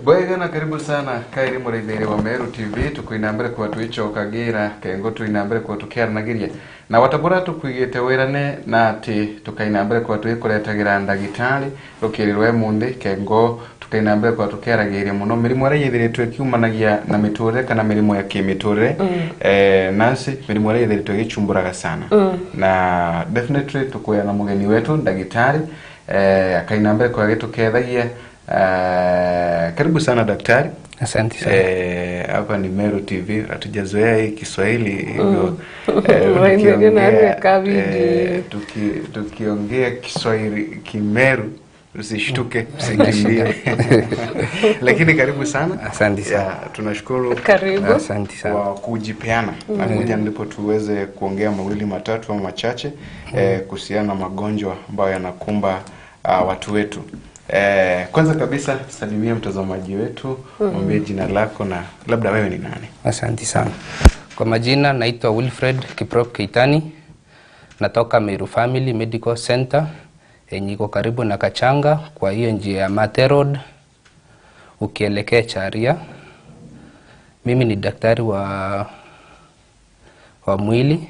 Bwega na karibu sana kairi muraithire wa Meru TV tukuinambere kwa tuicho kagira kengo tuinambere kwa tukiaranagiria na watabura tukuigite wirane na ati tukainambere kwa tuikuretagira ndagitari rukirirwe mundi kengo tukainambere kwa tukiaragiria muno mirimu aria yithiritwe kiumanagia na miturire kana mirimu ya kimiturire. Nancy, mirimu aria yithiritwe gichumburaga sana. Na definitely tukuya na mugeni wetu ndagitari akainambere kwa gitukethagia. Karibu sana daktari. Asante sana. Hapa ni Meru TV, hatujazoea hii Kiswahili hivyo. Tukiongea Kiswahili Kimeru usishtuke, usikimbie. Lakini karibu sana. Asante sana. Tunashukuru. Karibu. Asante sana kwa kujipeana na kuja ndipo tuweze kuongea mawili matatu au machache kuhusiana na magonjwa ambayo yanakumba watu wetu. Kwanza kabisa salimia mtazamaji wetu, mwambie jina lako na labda wewe ni nani. Asante sana. Kwa majina naitwa Wilfred Kiprop Keitani. Natoka Meru Family Medical Center yenye iko karibu na Kachanga, kwa hiyo njia ya Mate Road ukielekea Charia. Mimi ni daktari wa mwili.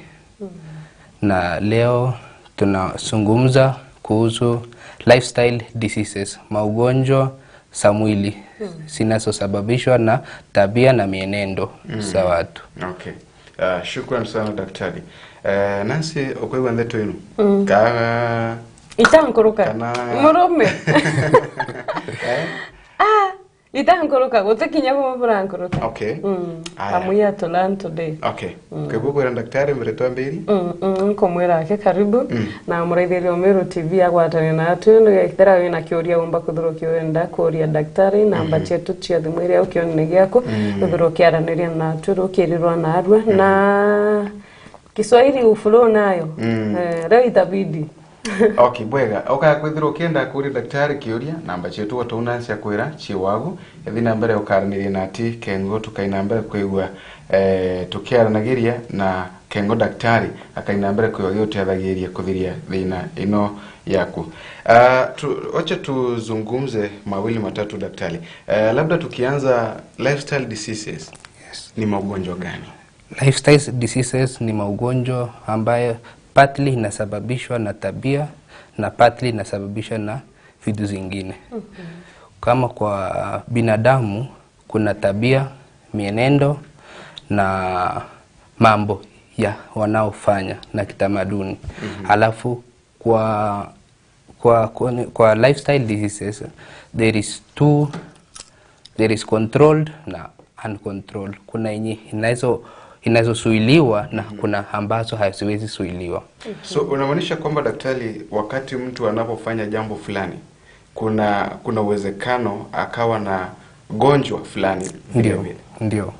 Na leo tunazungumza kuhusu lifestyle diseases, maugonjwa za mwili zinazosababishwa na tabia na mienendo za watu. Okay. Shukran sana daktari. Nancy, okwegwa ndeto inu. Itankoroka. Murume. Itankoroka gotekinya kumurankoroka. Okay. I'm here to learn today. Okay. Karibu daktari mretwa mbili. Nkomwira ake karibu. Na muraithirio Meru TV agwatane na atu ndo gethera wina kiuria umba kuthurukio wenda kuria daktari namba chetu chia thimu iria ukionene giaku kuthurukio araniria na atu rukirirwa na arua na Kiswahili ufulo nayo. Leo itabidi. Okay, bwega. Oka kwithirwo ukienda kuri daktari kiuria namba chetu wataunansia kwira chiwagu ethi nambere ukaraniria na ati kengo tukainambere kuigua tukiaranagiria na kengo daktari akainambere kuigua giotethagiria kuthiria thina ino yaku. Wacha tuzungumze mawili matatu daktari. Labda tukianza lifestyle diseases. Yes. Ni magonjwa gani? Lifestyle diseases ni magonjwa ambayo partly inasababishwa na tabia na partly inasababishwa na vitu zingine. Kama kwa binadamu kuna tabia, mienendo na mambo ya wanaofanya na kitamaduni. Halafu kwa lifestyle diseases there is two, there is controlled na uncontrolled. Kuna yenye inazozuiliwa na kuna ambazo haziwezi zuiliwa. So unamaanisha kwamba daktari, wakati mtu anapofanya jambo fulani kuna uwezekano akawa na gonjwa fulani. Ndio. Ndio.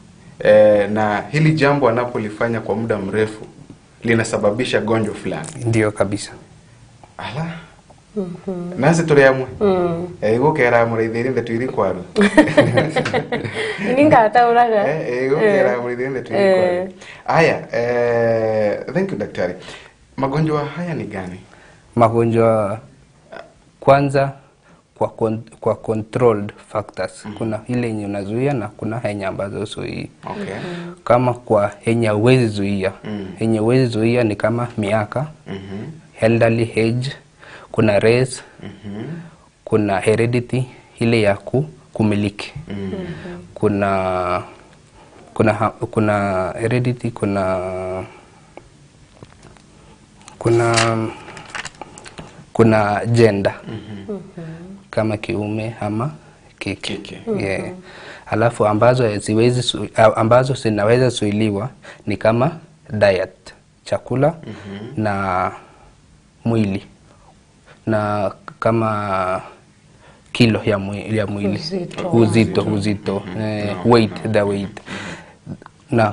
Na hili jambo anapolifanya kwa muda mrefu linasababisha gonjwa fulani. Ndio kabisa. Ala. Nancy turiamwe. Igukera muraithiri nde tuiri kwaru. Ninga tauraga. Igukera muraithiri nde tuiri kwaru. Haya, thank you daktari. Magonjwa haya ni gani? Magonjwa kwanza kwa controlled factors. Kuna ile yenye unazuia na kuna yenye ambazo huzuii. Okay. Kama kwa yenye huwezi zuia. Yenye huwezi zuia ni kama miaka, elderly age, kuna race, kuna heredity ile ya kumiliki. Kuna heredity, kuna gender. Kama kiume ama kike. Yeah. Alafu ambazo zinaweza zuiliwa ni kama diet, chakula na mwili, na kama kilo ya mwili, uzito, weight, the weight. Na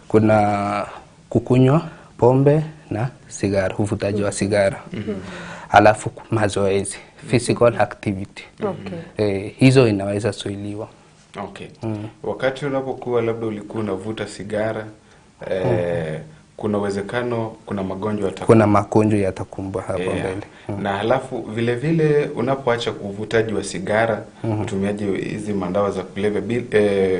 kuna kukunywa pombe na sigara, uvutaji wa sigara. Alafu mazoezi, physical activity. Okay. Hizo inaweza zuiliwa. Okay. Wakati unapokuwa labda ulikuwa unavuta sigara, kuna uwezekano kuna magonjwa Kuna magonjwa yatakumbwa hapo mbele. Na halafu vile vile unapoacha uvutaji wa sigara, utumiaji hizi madawa za kulevya,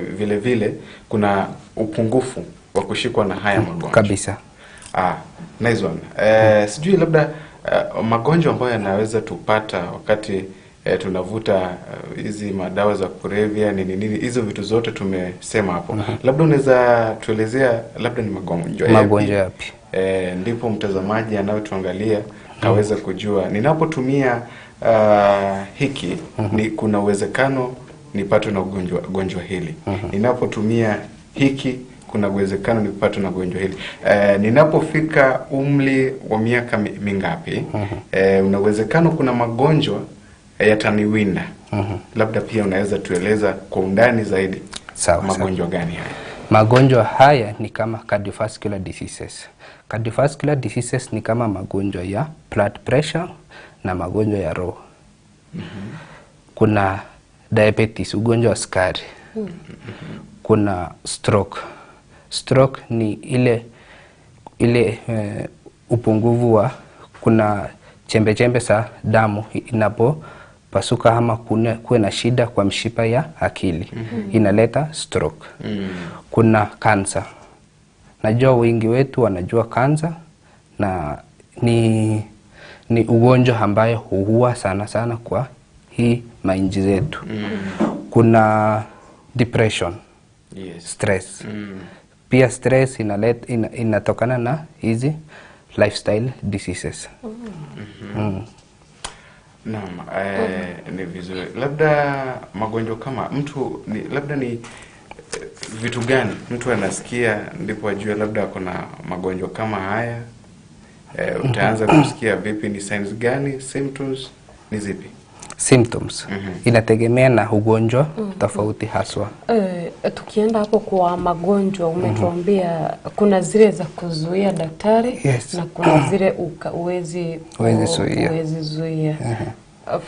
vile vile kuna upungufu wa kushikwa na haya magonjwa. Kabisa. Nice one. Sijui labda magonjwa ambayo yanaweza tupata wakati tunavuta hizi madawa za kulevya, nini nini, hizo vitu zote tumesema hapo. Labda unaweza tuelezea labda ni magonjwa yapi? Magonjwa yapi? Ndipo mtazamaji anayotuangalia aweze kujua ninapotumia hiki ni kuna uwezekano nipatwe na ugonjwa hili. Ninapotumia hiki kuna uwezekano nipatwe na ugonjwa hili. Ninapofika umri wa miaka mingapi, una uwezekano kuna magonjwa yataniwinda. Labda pia unaweza tueleza kwa undani zaidi. Sawa, magonjwa gani haya? Magonjwa haya ni kama cardiovascular diseases. Cardiovascular diseases ni kama magonjwa ya blood pressure na magonjwa ya roho. Kuna diabetes, ugonjwa wa sukari. Kuna stroke. Stroke ni ile upungufu wa, kuna chembe-chembe za damu inapopasuka ama kuwe na shida kwa mshipa ya akili. Inaleta stroke. Kuna cancer. Najua wengi wetu wanajua cancer, na ni ugonjwa ambayo huua sana sana kwa hii mainji zetu. Kuna depression. Yes. Stress. Pia stress inatokana na hizi lifestyle diseases. Naam, ni vizuri. Labda magonjwa kama mtu ni, labda ni vitu gani mtu anasikia ndipo ajue labda kuna magonjwa kama haya? Utaanza kusikia vipi, ni signs gani, symptoms ni zipi? Symptoms inategemea na ugonjwa tofauti haswa. Tukienda hapo kwa magonjwa, umetuambia kuna zile za kuzuia daktari. Yes. Na kuna zile huwezi zuia.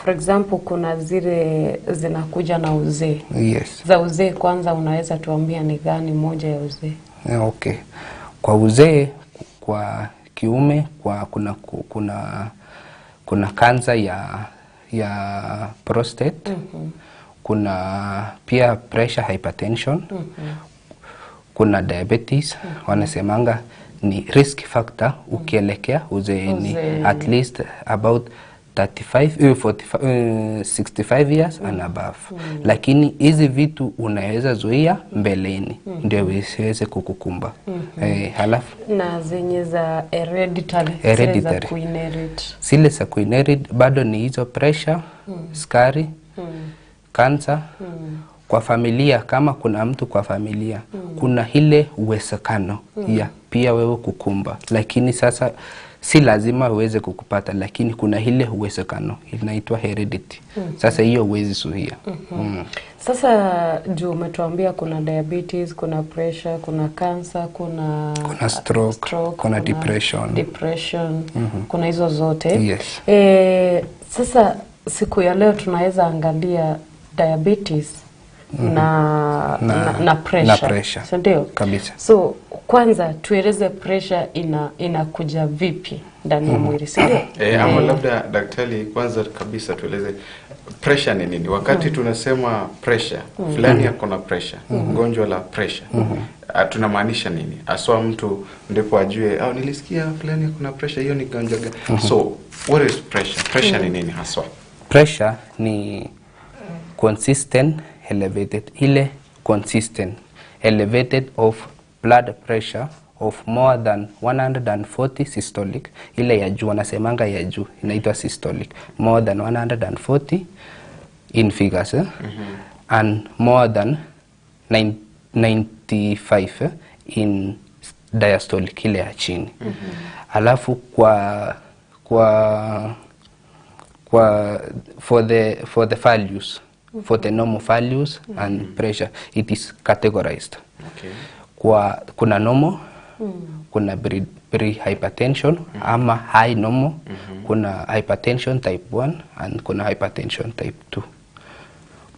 For example, kuna zile zinakuja na uzee. Yes. Za uzee kwanza unaweza tuambia ni gani moja ya uzee? Okay. Kwa uzee, kwa kiume, kwa kuna kansa ya prostate. Kuna pia pressure, hypertension. Kuna diabetes. Wanasemanga ni risk factor ukielekea uzeeni, at least about 35, 45, 65 years and above. Lakini hizi vitu unaweza zuia mbeleni ndio isiweze kukukumba. Halafu na zenye za hereditary, Hereditary. zile za kuinherit. Zile za kuinherit bado ni hizo pressure, sukari, cancer. Kwa familia, kama kuna mtu kwa familia, kuna ile uwezekano ya pia wewe kukumba. Lakini sasa si lazima uweze kukupata, lakini kuna ile uwezekano inaitwa heredity. Sasa hiyo huwezi zuia. Sasa juu umetuambia kuna diabetes, kuna pressure, kuna cancer, kuna stroke, kuna depression. Kuna hizo zote. Yes. Sasa siku ya leo tunaweza angalia diabetes na pressure. Na pressure. Si ndio? Kabisa. So kwanza tueleze pressure inakuja vipi ndani ya mwili, si ndio? Ama labda daktari kwanza kabisa tueleze pressure ni nini? Wakati tunasema pressure, fulani ako na pressure, gonjwa la pressure. Tunamaanisha nini? Aswa mtu ndipo ajue, nilisikia fulani ako na pressure, hiyo ni gonjwa gani? So what is pressure? Pressure ni nini haswa? Pressure ni consistent elevated, ile consistent elevated of blood pressure of more than 140 systolic, ile ya juu wanasemanga ya juu inaitwa systolic, more than 140 in figures, and more than 95 in diastolic, ile ya chini. Alafu kwa for the values, for the normal values and pressure, it is categorized. Okay. Kwa kuna normal, kuna pre-hypertension ama high normal, kuna hypertension type 1 and kuna hypertension type 2.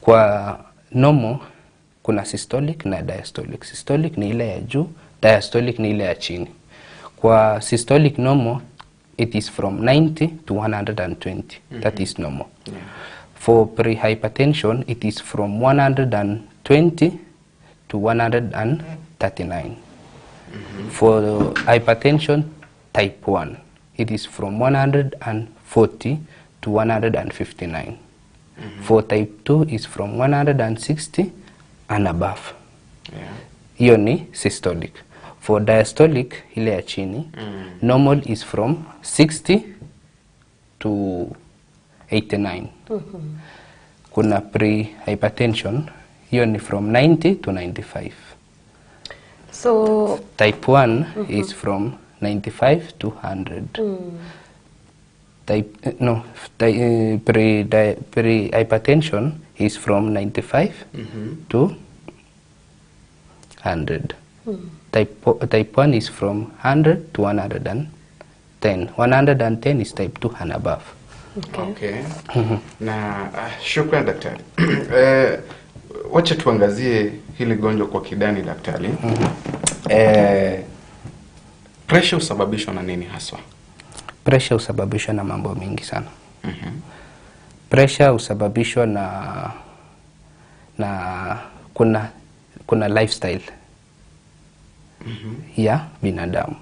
Kwa normal kuna systolic na diastolic. Systolic ni ile ya juu, diastolic ni ile ya chini. Kwa systolic normal it is from 90 to 120. That is normal. Yeah. For prehypertension it is from 120 to 139. For hypertension type 1 it is from 140 to 159. For type 2 is from 160 and above. Yeah. Hiyo ni systolic. For diastolic ile ya chini, normal is from 60 to 89. Kuna pre-hypertension, hiyo ni from 90 to 95. So Type 1 is from 95 to 100. Pre-hypertension is from 95 to 100. Type 1 is from 100 to 110. 110 is type 2 and above. Okay. Na shukran daktari. Wacha tuangazie hili gonjwa kwa kidani daktari. Pressure husababishwa na nini haswa? Pressure husababishwa na mambo mingi sana. Pressure husababishwa na kuna lifestyle ya binadamu.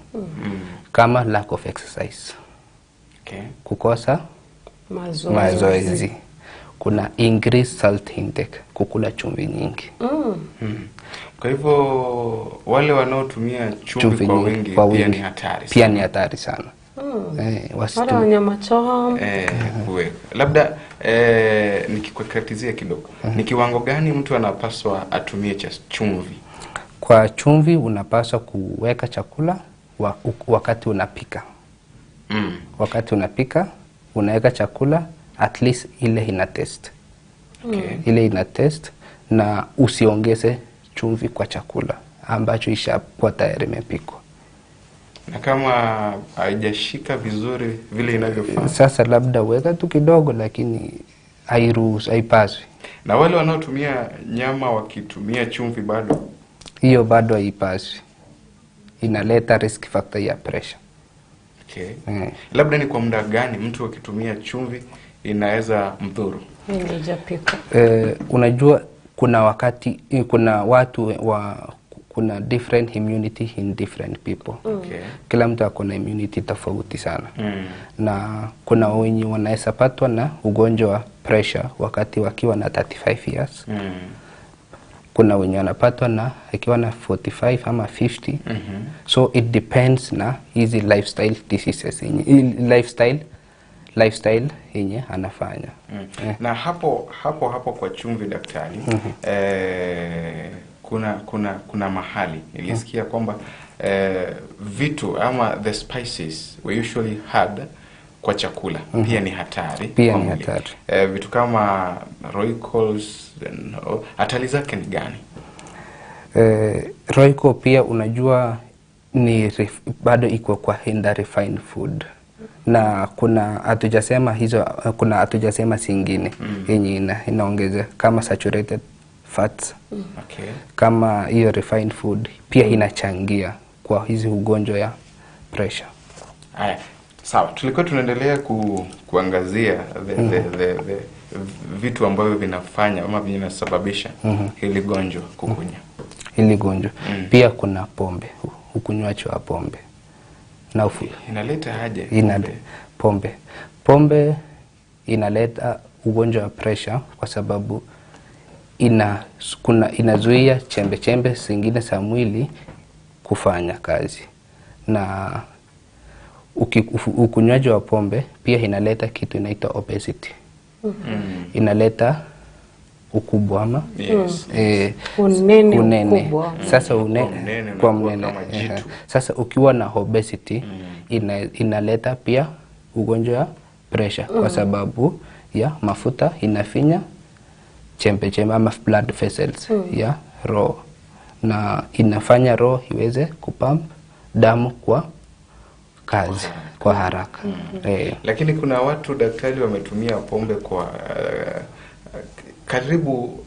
Kama lack of exercise. Okay. Kukosa mazoezi. Kuna increased salt intake, kukula chumvi nyingi. Kwa hivyo wale wanaotumia chumvi kwa wingi pia ni hatari. Pia ni hatari sana. Wale wanyama choma. Labda nikikukatizia kidogo. Ni kiwango gani mtu anapaswa atumie cha chumvi? Kwa chumvi unapaswa kuweka chakula wakati unapika. Wakati unapika unaweka chakula at least ile ina taste. Okay. Ile ina taste, na usiongeze chumvi kwa chakula ambacho ishakuwa tayari imepikwa. Na kama haijashika vizuri vile inavyofaa, sasa labda weka tu kidogo, lakini hairuhusu, haipaswi. Na wale wanaotumia nyama wakitumia chumvi bado, hiyo bado haipaswi, inaleta risk factor ya pressure. Okay. Labda ni kwa muda gani mtu akitumia chumvi inaweza mdhuru? Unajua kuna wakati, kuna watu wa, kuna different immunity in different people. Okay. Kila mtu ako na immunity tofauti sana. Na kuna wenye wanaweza patwa na ugonjwa wa pressure wakati wakiwa na 35 years. Kuna wenye wanapatwa na akiwa na 45 ama 50. So it depends na hizi lifestyle diseases yenye, lifestyle yenye anafanya. Na hapo kwa chumvi daktari, kuna mahali nilisikia kwamba vitu ama the spices we usually had kwa chakula pia ni hatari. Pia ni hatari. Vitu kama roycals, hatari zake ni gani? Royco pia unajua ni bado iko kwa in refined food. Na kuna hatujasema hizo, kuna hatujasema zingine yenye inaongeza kama saturated fats. Okay. Kama hiyo refined food pia inachangia kwa hizi ugonjwa ya pressure. Haya, sawa. Tulikuwa tunaendelea kuangazia the vitu ambavyo vinafanya ama vinasababisha hili gonjwa kukunya. Hili gonjwa. Pia kuna pombe, ukunywaji wa pombe. Na inaleta aje? Pombe. Pombe inaleta ugonjwa wa pressure kwa sababu inazuia chembe chembe zingine za mwili kufanya kazi. Na ukunywaji wa pombe pia inaleta kitu inaitwa obesity. Inaleta ukubwa ama unene ukubwa. Sasa unene kwa mnene. Sasa ukiwa na obesity inaleta pia ugonjwa wa pressure kwa sababu ya mafuta inafinya chembe chembe ama blood vessels ya roho, na inafanya roho iweze kupump damu kwa kazi kwa haraka. Lakini kuna watu daktari wametumia pombe kwa karibu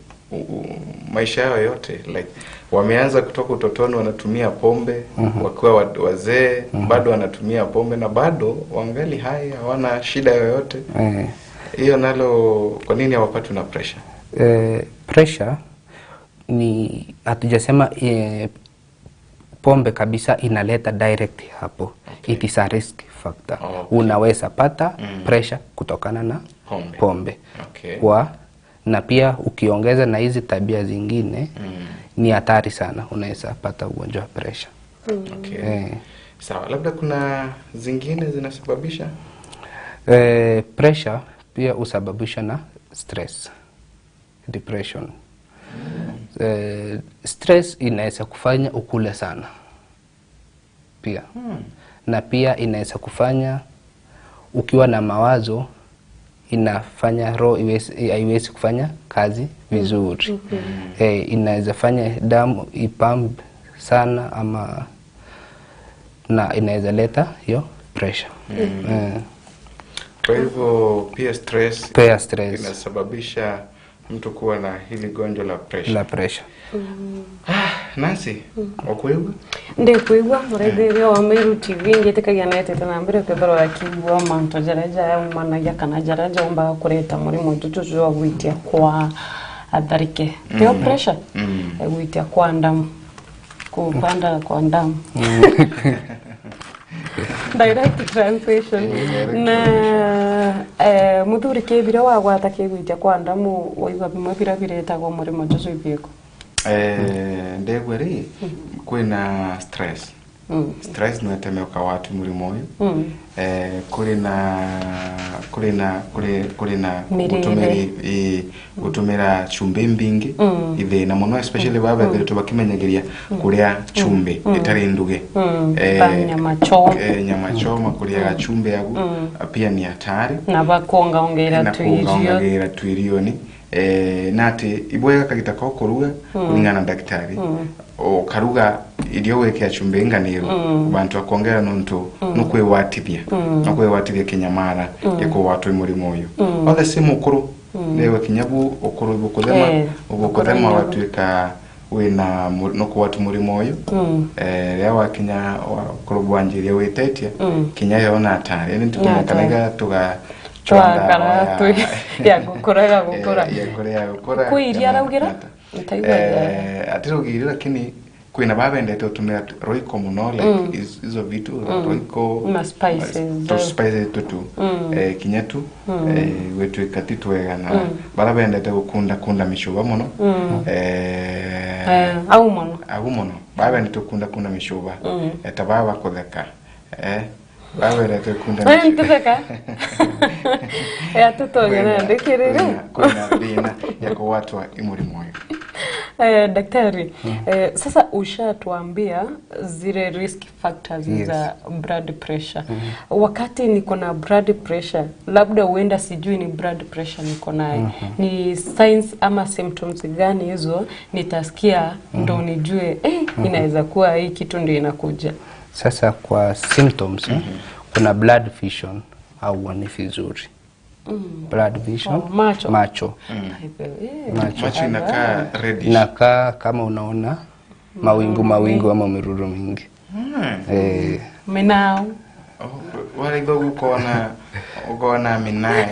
maisha yao yote like wameanza kutoka utotoni wanatumia pombe, wakiwa wazee bado wanatumia pombe na bado wangali hai, hawana shida yoyote. Hiyo nalo kwa nini hawapatwi na pressure? Pressure ni hatujasema pombe kabisa inaleta direct hapo. It is a risk factor. Unaweza pata pressure kutokana na pombe. Kwa na pia ukiongeza na hizi tabia zingine ni hatari sana, unaweza pata ugonjwa wa pressure. Sawa, labda kuna zingine zinasababisha? Pressure pia husababishwa na stress, depression. Stress inaweza kufanya ukule sana pia. Na pia inaweza kufanya ukiwa na mawazo, inafanya roho haiwezi kufanya kazi vizuri. Inaweza fanya damu ipump sana ama na inaweza leta hiyo pressure. Kwa hivyo pia stress, Pia stress inasababisha mtu kuwa na hili gonjwa la pressure. La pressure. Nancy, wakuigwa? Ndikuigua muraithĩria wa Meru TV ngĩtĩkagia na etete na mbere kwithirwo akĩigua mantu jaria yaumanagia kana jaria jaumbaga kũreta mũrimũ jujuju wa gwĩtia kwa atharike tio pressure, gwĩtia kwa ndamu, kupanda kwa ndamu, direct translation. Na muthuri kĩbira wagwata kĩgwitia kwa ndamu waigua bimwe bira biretagwo mũrimũ juju ibiku. Ndegwa ri kwina stress. Stress no ĩteme watu mũrimũ ũyũ. Kũrĩ na Mĩrĩre. Gũtũmĩra cumbĩ mbingĩ, ithĩna mũno especially babethĩrĩtwo bakĩmenyegeria kũrĩa cumbĩ ĩtarĩ nduge. Ta nyama choma. Nyama choma, kũrĩaga cumbĩ yagu pia ni hatari. Na bakuongaongeira na tuirio. Kuongaongerera tuirio-ni na atĩ ibwega kagita ko kũruga kũringana na ndagĩtarĩ, ũkaruga irio gwĩkĩra cumbĩ nganiru bantu akongera nontu nukwĩwatithia nukwĩwatithia kinyamara ĩkũwatwo mũrimũ ũyũ othe si mũkũrũ nĩwe kinyabu ũkũrũ ũgũthema ũgũthema ũkũrũ. Watuĩka wĩna nũkũwatwo mũrimũ ũyũ rĩrĩa wakinya ũkũrũ bwanjĩria wĩtetie kinya yo na hatari yani tukumekanaiga tuga Twakara ya gukura ya gukura. Ya gukura ya gukura. Kwĩ iria araugira? Ntaigua. Atiraugira lakini kwina babendete utumira roiko muno like hizo vitu roiko Ma spices. Tu spices tutu kinya tu gwituika ti twega na bara bendete gukunda kunda micuba muno. Au muno. Agu muno babendete gukunda kunda micuba, ta baba kutheka babendete gukunda. Eh, ntutheka atutonya ndikirire. Kwina thina ya kuwatwa imurimo uyu. Daktari, sasa ushatuambia zile risk factors za blood pressure. Wakati niko na blood pressure, labda huenda sijui ni blood pressure niko naye. Ni signs ama symptoms gani hizo nitasikia ndo nijue inaweza kuwa hii kitu ndio inakuja? Sasa kwa symptoms, kuna blurred vision au uoni vizuri. Blurred vision. Oh, macho. Macho. Macho. Macho inakaa reddish. Inakaa kama unaona mawingu mawingu ama miruru mingi. Menao. Oh, wale ukona ukona minai.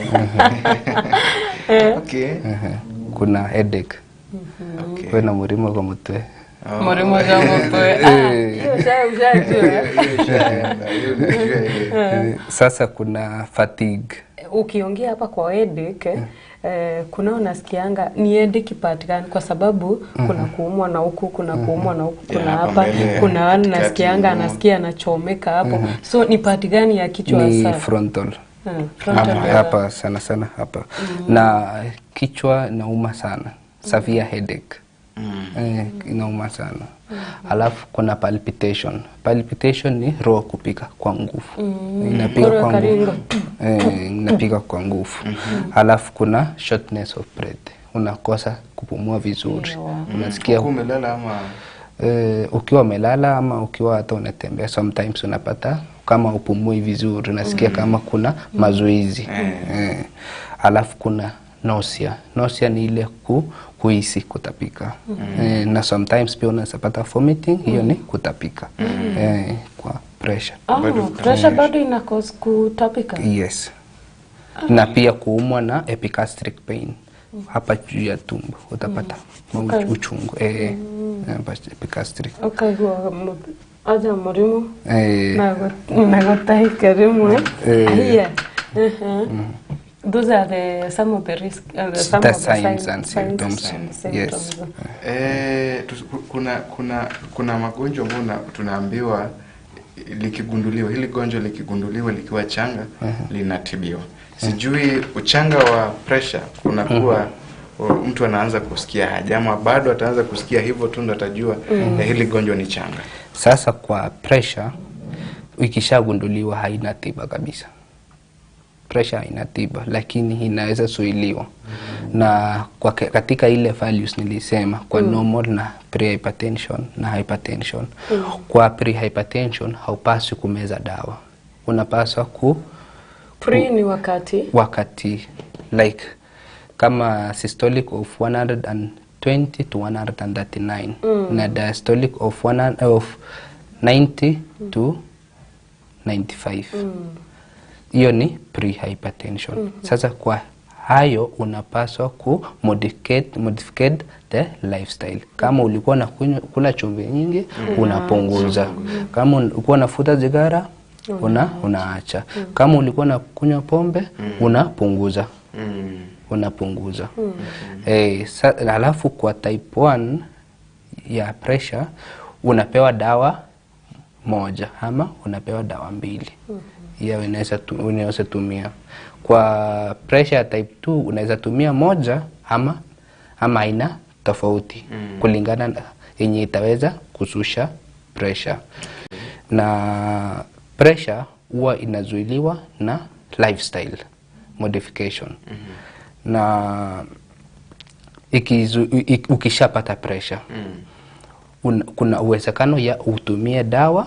Okay. Kuna headache. Kwina murimo kwa mutwe. Oh. Murimo wa mutwe. Ah, hiyo ushajua. Hiyo ishaenda, hiyo najua hiyo. Sasa kuna fatigue. Ukiongea hapa kwa headache, kuna unasikianga ni headache part gani? Kwa sababu kuna kuumwa na huku, kuna kuumwa na huku, kuna Ya, hapa hapa, mbele, kuna wale katikati, nasikianga nyuma. anasikia anachomeka hapo, so ni part gani ya kichwa Ni hasa? frontal. Frontal. Hapa, hapa sana sana hapa. Na kichwa inauma sana. Severe headache. Inauma sana. Alafu kuna palpitation. Palpitation ni roho kupiga kwa nguvu. Inapiga Roho kwa karingo. nguvu. Inapiga kwa nguvu. Alafu kuna shortness of breath. Unakosa kupumua vizuri. Unasikia Ukiwa umelala ama ukiwa umelala ama ukiwa hata unatembea, sometimes unapata kama upumui vizuri, unasikia kama kuna mazoezi. Alafu kuna nausea. Nausea ni ile kuhisi kutapika. Na sometimes pia unaweza pata vomiting, hiyo ni kutapika. Kwa pressure. Pressure bado ina cause kutapika? Yes. Na pia kuumwa na epigastric pain. Hapa juu ya tumbo utapata uchungu. Epigastric. Okay, aja murimu. Na gotahika rimwe. Yeah. Those are the some of the risk, some the of the signs and symptoms. Yes. Kuna magonjwa ambayo tunaambiwa likigunduliwa, hili gonjwa likigunduliwa likiwa changa linatibiwa. Sijui uchanga wa pressure unakuwa mtu anaanza kusikia haja bado ataanza kusikia hivyo tu ndo atajua hili gonjwa ni changa. Sasa kwa pressure ikishagunduliwa haina tiba kabisa. Pressure haina tiba, lakini inaweza zuiliwa. Na kwa katika ile values nilisema kwa normal na pre-hypertension na hypertension. Kwa pre-hypertension haupaswi kumeza dawa. Unapaswa pre ni wakati like kama systolic of 120 to 139 na diastolic of 90 to 95. Hiyo ni pre-hypertension. Sasa kwa hayo unapaswa ku modificate the lifestyle. Kama ulikuwa na kula chumvi nyingi, unapunguza. Kama ulikuwa unafuta sigara, unaacha. Kama ulikuwa unakunywa pombe, unapunguza. Unapunguza. Halafu kwa type 1 ya pressure unapewa dawa moja ama unapewa dawa mbili. Hiyo unaweza tumia. Kwa pressure type 2 unaweza tumia moja ama aina tofauti kulingana na yenye itaweza kushusha pressure. Na pressure huwa inazuiliwa na lifestyle modification. Na ukishapata pressure kuna uwezekano ya utumie dawa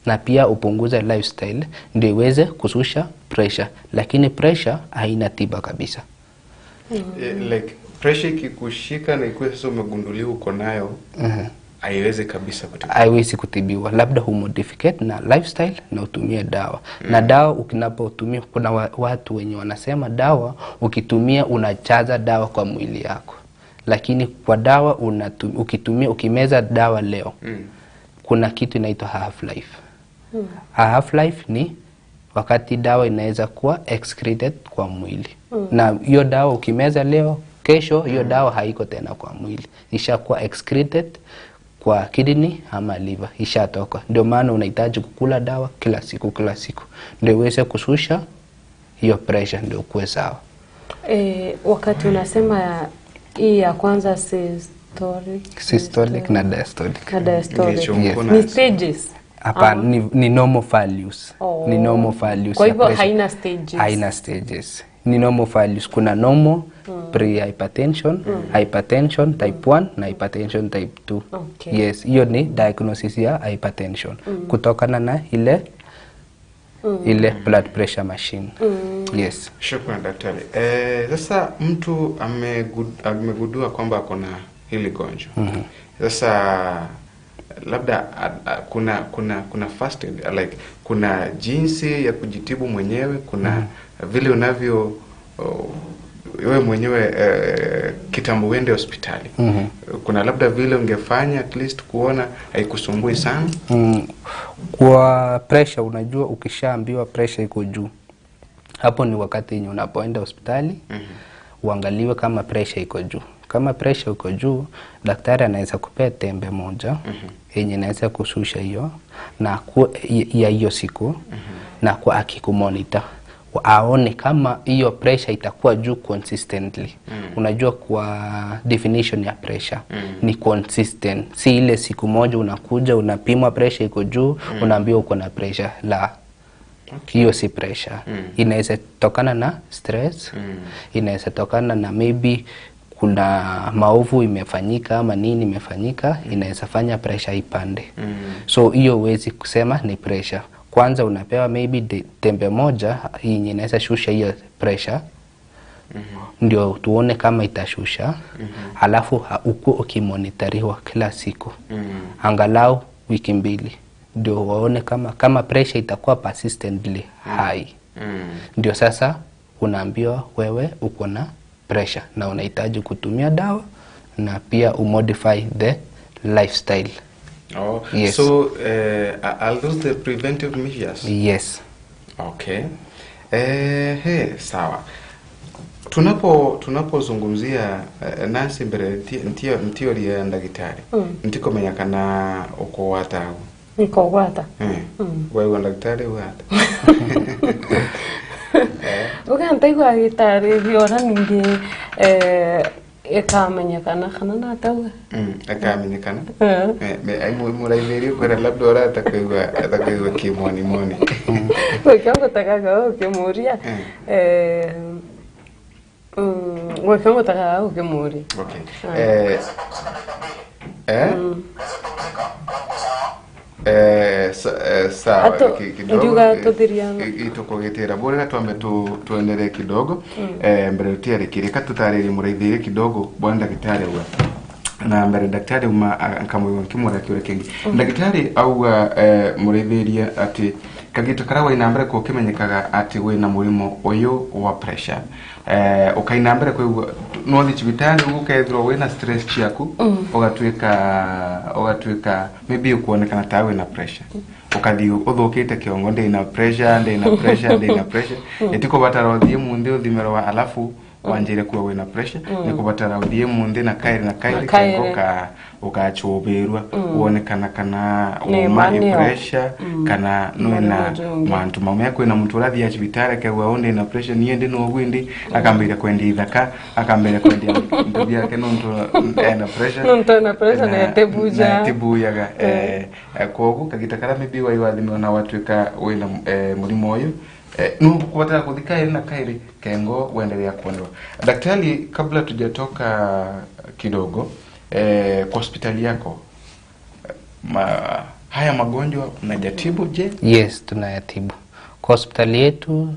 na pia upunguze lifestyle ndio iweze kushusha pressure, lakini pressure haina tiba kabisa. Like pressure ikikushika na ikuwe sasa umegunduliwa uko nayo, haiwezi kabisa kutibiwa. Haiwezi kutibiwa, labda humodificate na lifestyle na utumie dawa. Na dawa ukinapotumia, kuna watu wenye wanasema dawa ukitumia unachaza dawa kwa mwili yako. Lakini kwa dawa ukitumia, ukimeza dawa leo, kuna kitu inaitwa half life. Half life ni wakati dawa inaweza kuwa excreted kwa mwili. Na hiyo dawa ukimeza leo, kesho hiyo dawa haiko tena kwa mwili. Ishakuwa excreted kwa kidney ama liver, ishatoka. Ndio maana unahitaji kukula dawa kila siku kila siku, ndio iweze kushusha hiyo pressure, ndio kuwe sawa. Wakati unasema hii ya kwanza systolic na diastolic. Na diastolic. Yes. Ni stages. Hapana, ni normal values. Ni normal values. Kwa hivyo haina stages. Haina stages. Ni normal values. Kuna normal, pre-hypertension, hypertension type 1 na hypertension type 2. Okay. Yes, hiyo ni diagnosis ya hypertension kutokana na ile ile blood pressure machine. Yes. Shukrani daktari. Sasa mtu amegundua kwamba ako na hili gonjwa. Sasa labda kuna first aid, like kuna jinsi ya kujitibu mwenyewe, kuna vile unavyo wewe mwenyewe kitambo uende hospitali. Kuna labda vile ungefanya at least kuona haikusumbui sana. Kwa pressure, unajua ukishaambiwa pressure iko juu, hapo ni wakati yenye unapoenda hospitali uangaliwe kama pressure iko juu. Kama pressure iko juu, daktari anaweza kupea tembe moja yenye inaweza kushusha hiyo na ya hiyo siku, na kwa akikumonitor aone kama hiyo pressure itakuwa juu consistently. Unajua kwa definition ya pressure ni consistent, si ile siku moja unakuja unapimwa pressure iko juu, unaambiwa uko na pressure. La, hiyo si pressure. Inaweza tokana na stress, inaweza tokana na maybe kuna maovu imefanyika ama nini imefanyika, inaweza fanya pressure ipande. So hiyo huwezi kusema ni pressure. Kwanza unapewa maybe tembe moja yenye inaweza shusha hiyo pressure Ndio tuone kama itashusha. Halafu ukuwe ukimonitoriwa kila siku. Angalau wiki 2 ndio waone kama pressure itakuwa persistently high. Ndio sasa unaambiwa wewe uko na pressure na unahitaji kutumia dawa na pia umodify the lifestyle. Oh, yes. So are those the preventive measures? Yes. Okay. Sawa. Tunapozungumzia nasi mbere ntio ria ndagitari. Ntiko kana uko watago. Niko wata. Wewe ndagitari wata. Ukantaigwa gitari biona ningi ikamenyekana kana natawa. Ikamenyekana. Muraithiri kwera labda ora atakuigua kimoni moni. Wekangotakaga ukimuria. Wekangotakaga ukimuria. Okay. Sawa kidogo itukogitira bora twambe tuendelee kidogo. Mbere tutiarikirika tutariri muraithire kidogo bwana daktari uga na mbere daktari uma nkamwe kimura kiure kingi daktari auga muraithiria ati kagito karawa inambere ko kimenyekaga ati we na murimo uyu wa pressure ukainambere ko no thi cibitari ukethirwo wina stress ciaku ugatuika maybe ukuonekana ta wina pressure ukathi uthukite kiongo ndina pressure ndina pressure ndina pressure itikubatara uthie munthi uthimerwa alafu wanjire kuwa wina pressure nikubatara uthie munthi na kairi kiongo ka ukachubirwa uonekana kana uma pressure kana nwena mantu mamwe kwina muntu urathia cibitari kewa onde na pressure nie ndi no gwindi akambira kwendi ithaka akambira kwendi ndu yake nontu ena pressure nontu ena pressure na tebuja na tebuyaga kogu kagitakara mibi wa iwathimwa na watuika wina murimo uyu no kubatara kuthika na kairi kengo wendelea kuondoa. Daktari, kabla tujatoka kidogo kwa hospitali yako haya magonjwa unajatibu je? Yes, tunayatibu. Kwa hospitali yetu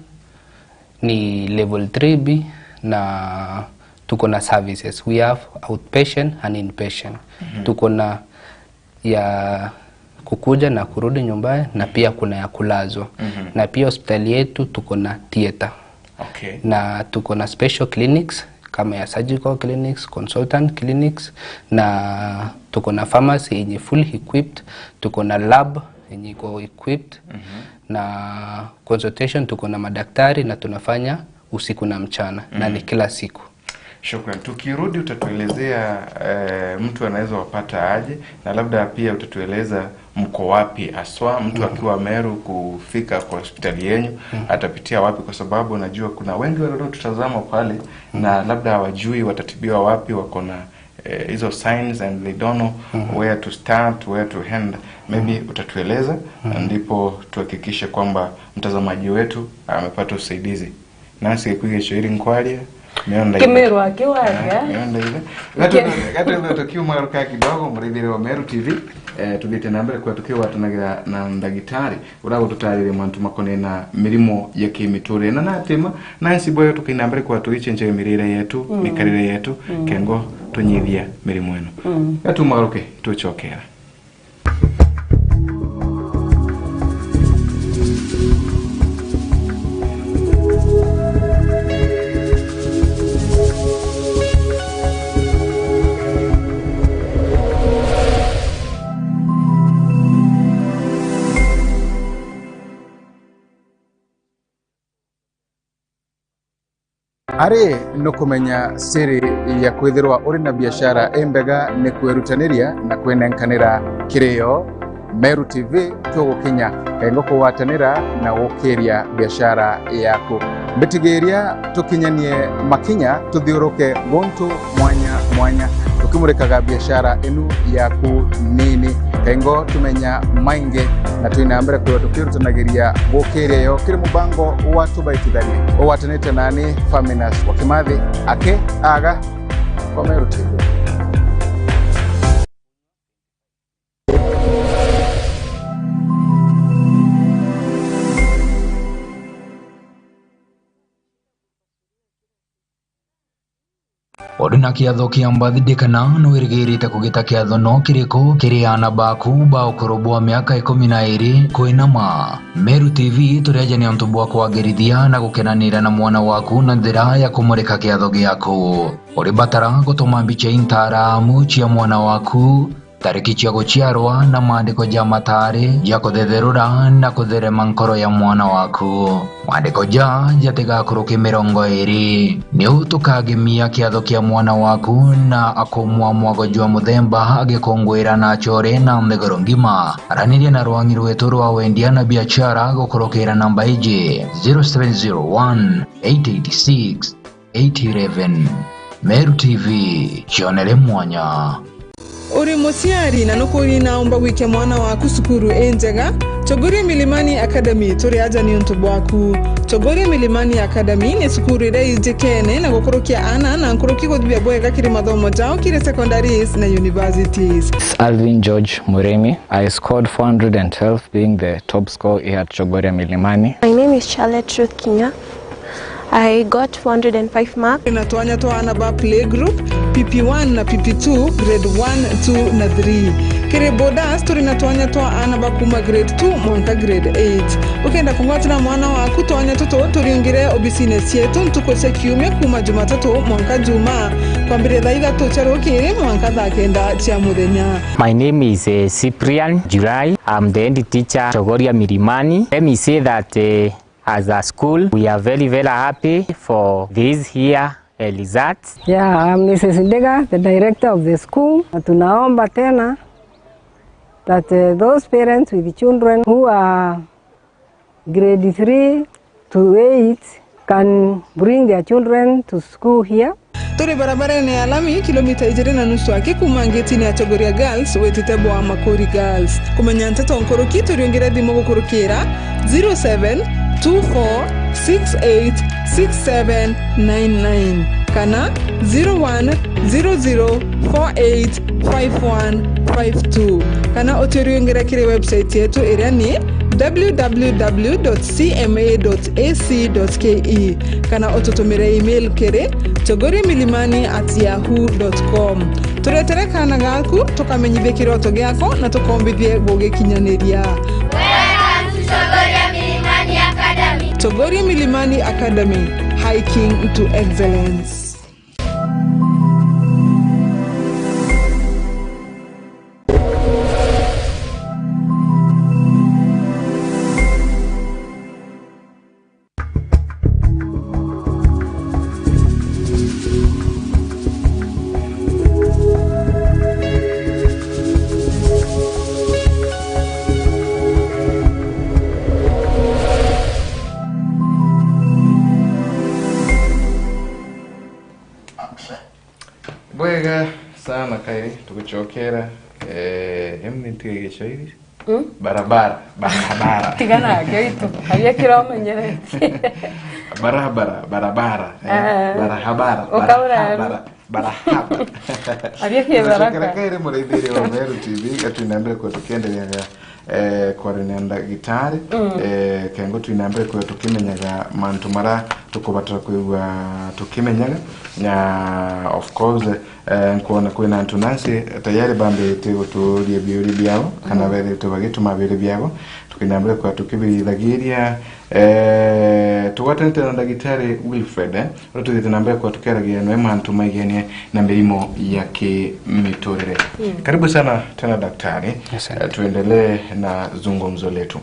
ni level 3B na tuko na services. We have outpatient and inpatient. Tuko na ya kukuja na kurudi nyumbani na pia kuna ya kulazwa. Na pia hospitali yetu tuko na theater. Okay. Na tuko na special clinics kama ya surgical clinics, consultant clinics, na tuko na pharmacy yenye fully equipped, tuko na lab yenye iko equipped, na consultation tuko na madaktari na tunafanya usiku na mchana na ni kila siku. Shukran. Tukirudi utatuelezea mtu anaweza wapata aje na labda pia utatueleza mko wapi aswa mtu akiwa Meru kufika kwa hospitali yenu atapitia wapi, kwa sababu najua kuna wengi wanaotutazama pale na labda hawajui watatibiwa wapi, wako na hizo signs and they don't know where to start, where to end. Maybe utatueleza ndipo tuhakikishe kwamba mtazamaji wetu amepata usaidizi. Nasi kuiga shairi nkwalia Kimeru akiwaga. Mionda ile. Gato tukiuma ruka kidogo murithire wa Meru TV tuthite na mbere kwa tukiwa tunagira na ndagitari urago tutarire mwantu makone na mirimo ya kimiture na natima Nancy boyo tukaina mbere kwa tuichenje mirire yetu mikarire yetu kengo tunyithia mirimo eno. Gato magaruke tuchokera. Ari nukumenya siri ya kwithirwa uri na biashara embega ni kwirutaniria na kwinenkanira kirio Meru TV tugukinya kengo kuwatanira na gukiria biashara yaku mbitigiria tukinyanie makinya tuthiuruke gontu mwanya mwanya tukimurikaga biashara inu yaku nini kengo tumenya mainge na twina mbere kwa tukirutanagiria gukiria yo kiri mubango wa tubaitithanie uwatanite nani Faminas wa Kimathi ake aga kwa Meru TV. Uri na kiatho kia birthday kana nwirigirite kugita kiatho no kiriko kiri ana baku ba ukuru bwa miaka 12 kwina ma Meru TV turianjania untu bwa kwagirithia na gukenanira na mwana waku na nthira ya kumurika kiatho giaku. Uri batara gutuma mbicha intaramu chia mwana waku, tariki chia guciarwa na maandiko ja matari ja kuthetherura na kutherema nkoro ya mwana waku. Maandiko ja jatigakuruki 20 ni tukagimia kiatho kia mwana waku na akumwa mwago jwa muthemba agikongwira na achore na nthigoro ngima. Araniria na rwangi rwetu rwa wendia na biashara gukurukira namba iji 0701 886 811. Meru TV chionere mwanya. Uri musiari na nukuri naomba wike mwana waku sukuru enjega Chogoria Milimani Academy turi aja ni untu bwaku. Chogoria Milimani Academy ni sukuru ira ijikene na gukurukia ana na nkuruki guthibia bwega kiri mathomo jao kiri secondaries na universities. Alvin George Muremi. I scored 412 being the top score here at Chogoria Milimani. My name is Charlotte Ruth Kinya. I got 405 marks. Na twanya twana ba playgroup PP1 na PP2 grade 1, 2 na 3. Kiri bodas turi na twanya twa ana ba kuma grade 2 mwanka grade 8. Ukenda kungwatira mwana waku twanya tuto turiungire obisine sietu ntuko cia kiumia kuma Jumatatu mwanka Juma kwambiria thaa 3 cia rukiri mwanka thaa 9 cia muthenya. My name is Cyprian July. I'm the head teacher Chogoria Milimani. Let me say that as a school, we are very, very happy for this here results. Yeah, I'm Mrs. Ndega, the director of the school. Tunaomba tena that those parents with children who are grade 3 to 8 can bring their children to school here. Turi barabara-ini ya lami kilomita 2.5 ake kuma ngeti-ini ya Chogoria Girls wetite bwa Makori Girls. Kumenya nteto nkuruki turiongere thimu gukurukira 0724686799 kana 0100485152 kana uturiongere kiri website yetu iria ni www.cma.ac.ke kana ututumire email kiri chogoriamilimani@yahoo.com. Turetere kana gaku tukamenyithie kiroto giako na tukombithie gugikinyaniria. Welcome to Chogoria Milimani Academy. Chogoria Milimani Academy, hiking to excellence. Bwega sana kairi tukuchokera emni Kiswahili barabara barabara tigana gaitu habia kiromenyerete barabara barabara barabara barabara barabara habia kibaraka kairi mureithiri wa Meru TV gatuinambere kwa tukiendelea kwarinenda gitari kengo tuinambere kwa tukimenyaga mantu mara tukubatara kuigua tukimenyaga na of course nkuona kwina antu nansi tayari bambite guturia biuri biao kana bethete bagituma biuri biao tukinambere kwa tukibithagiria tugwatanite na ndagitari Wilfred uria tuthiite na mbere kwa tukeragia no mantu maigenie na mirimo ya kimiturire. Karibu sana tena daktari. Tuendelee na zungumzo letu.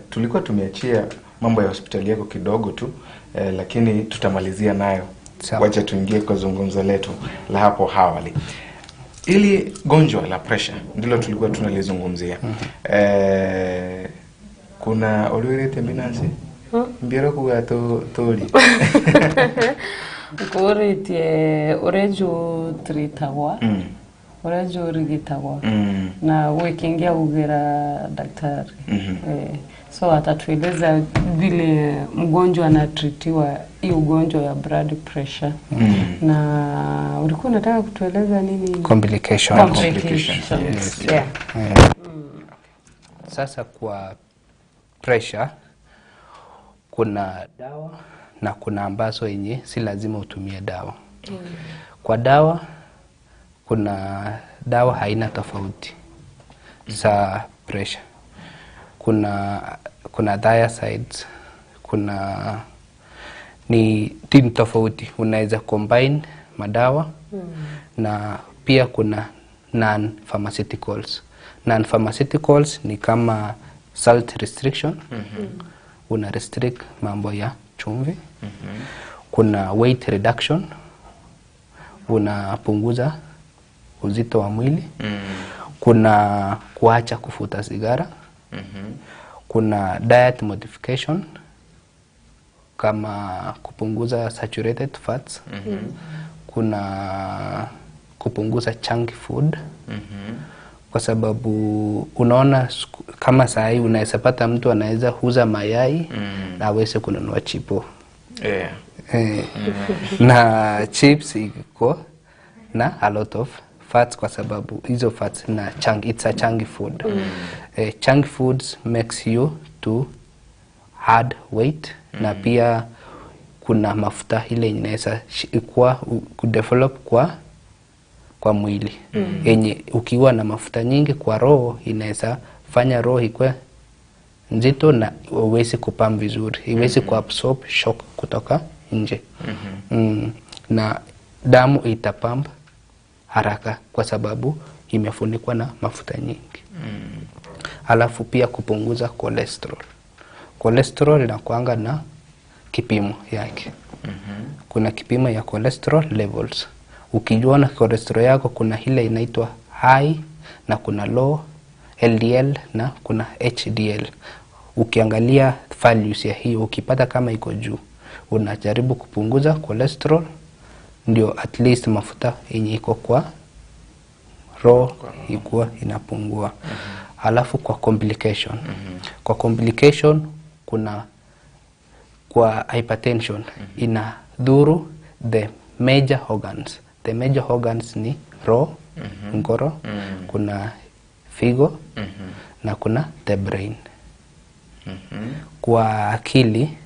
Tulikuwa tumeachia mambo ya hospitali yako kidogo tu, lakini tutamalizia nayo. Wacha tuingie kwa zungumzo letu la hapo awali. Ili gonjwa la pressure ndilo tulikuwa tunalizungumzia. Kuna olwirete mbinansi mbiero kuga tori Nkuritie ureju tritagwa ureju rigitagwa na wikingia ugira daktari. So atatueleza vile mgonjwa anatritiwa hii ugonjwa ya blood pressure. Na ulikuwa unataka kutueleza nini? Complications. Complications. Yes. Yeah. Sasa kwa pressure kuna dawa na kuna ambazo yenye si lazima utumie dawa. Kwa dawa kuna dawa haina tofauti za pressure. Kuna thiazides, kuna ni timu tofauti, unaweza combine madawa. Na pia kuna non-pharmaceuticals. Non-pharmaceuticals ni kama salt restriction. Una restrict mambo ya chumvi. Kuna weight reduction, unapunguza uzito wa mwili. Kuna kuacha kufuta sigara. Kuna diet modification kama kupunguza saturated fats. Kuna kupunguza junk food. Kwa sababu unaona kama saa hii unaweza pata mtu anaweza huza mayai na aweze kununua chipo. Na chips iko na a lot of fats kwa sababu hizo fats na chunk, it's a chunky food. Chunk foods makes you to add weight. Na pia kuna mafuta ile inaweza kuwa kudevelop kwa mwili. Yenye ukiwa na mafuta nyingi kwa roho inaweza fanya roho ikue nzito na uwezi kupam vizuri, iwezi kuabsorb shock kutoka nje. Na damu itapump haraka kwa sababu imefunikwa na mafuta nyingi. Alafu pia kupunguza cholesterol. Cholesterol inakuanga na kipimo yake. Kuna kipimo ya cholesterol levels. Ukijiona cholesterol yako kuna ile inaitwa high na kuna low LDL na kuna HDL. Ukiangalia values ya hiyo ukipata kama iko juu, unajaribu kupunguza cholesterol ndio at least mafuta yenye iko kwa roho ikuwa inapungua. Alafu kwa complication. Kwa complication kuna kwa hypertension inadhuru the major organs. The major organs ni roho, ngoro, kuna figo na kuna the brain. Kwa akili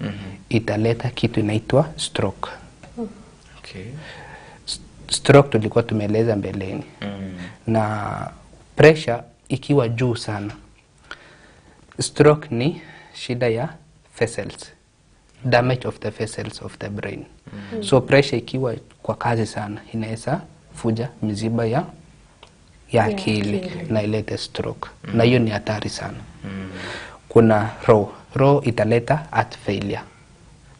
italeta kitu inaitwa stroke. Stroke tulikuwa tumeeleza mbeleni. Na pressure ikiwa juu sana, stroke ni shida ya vessels, damage of the vessels of the brain. So pressure ikiwa kwa kazi sana inaweza fuja miziba ya akili na ilete stroke. Na hiyo ni hatari sana. Kuna roho. Roho italeta heart failure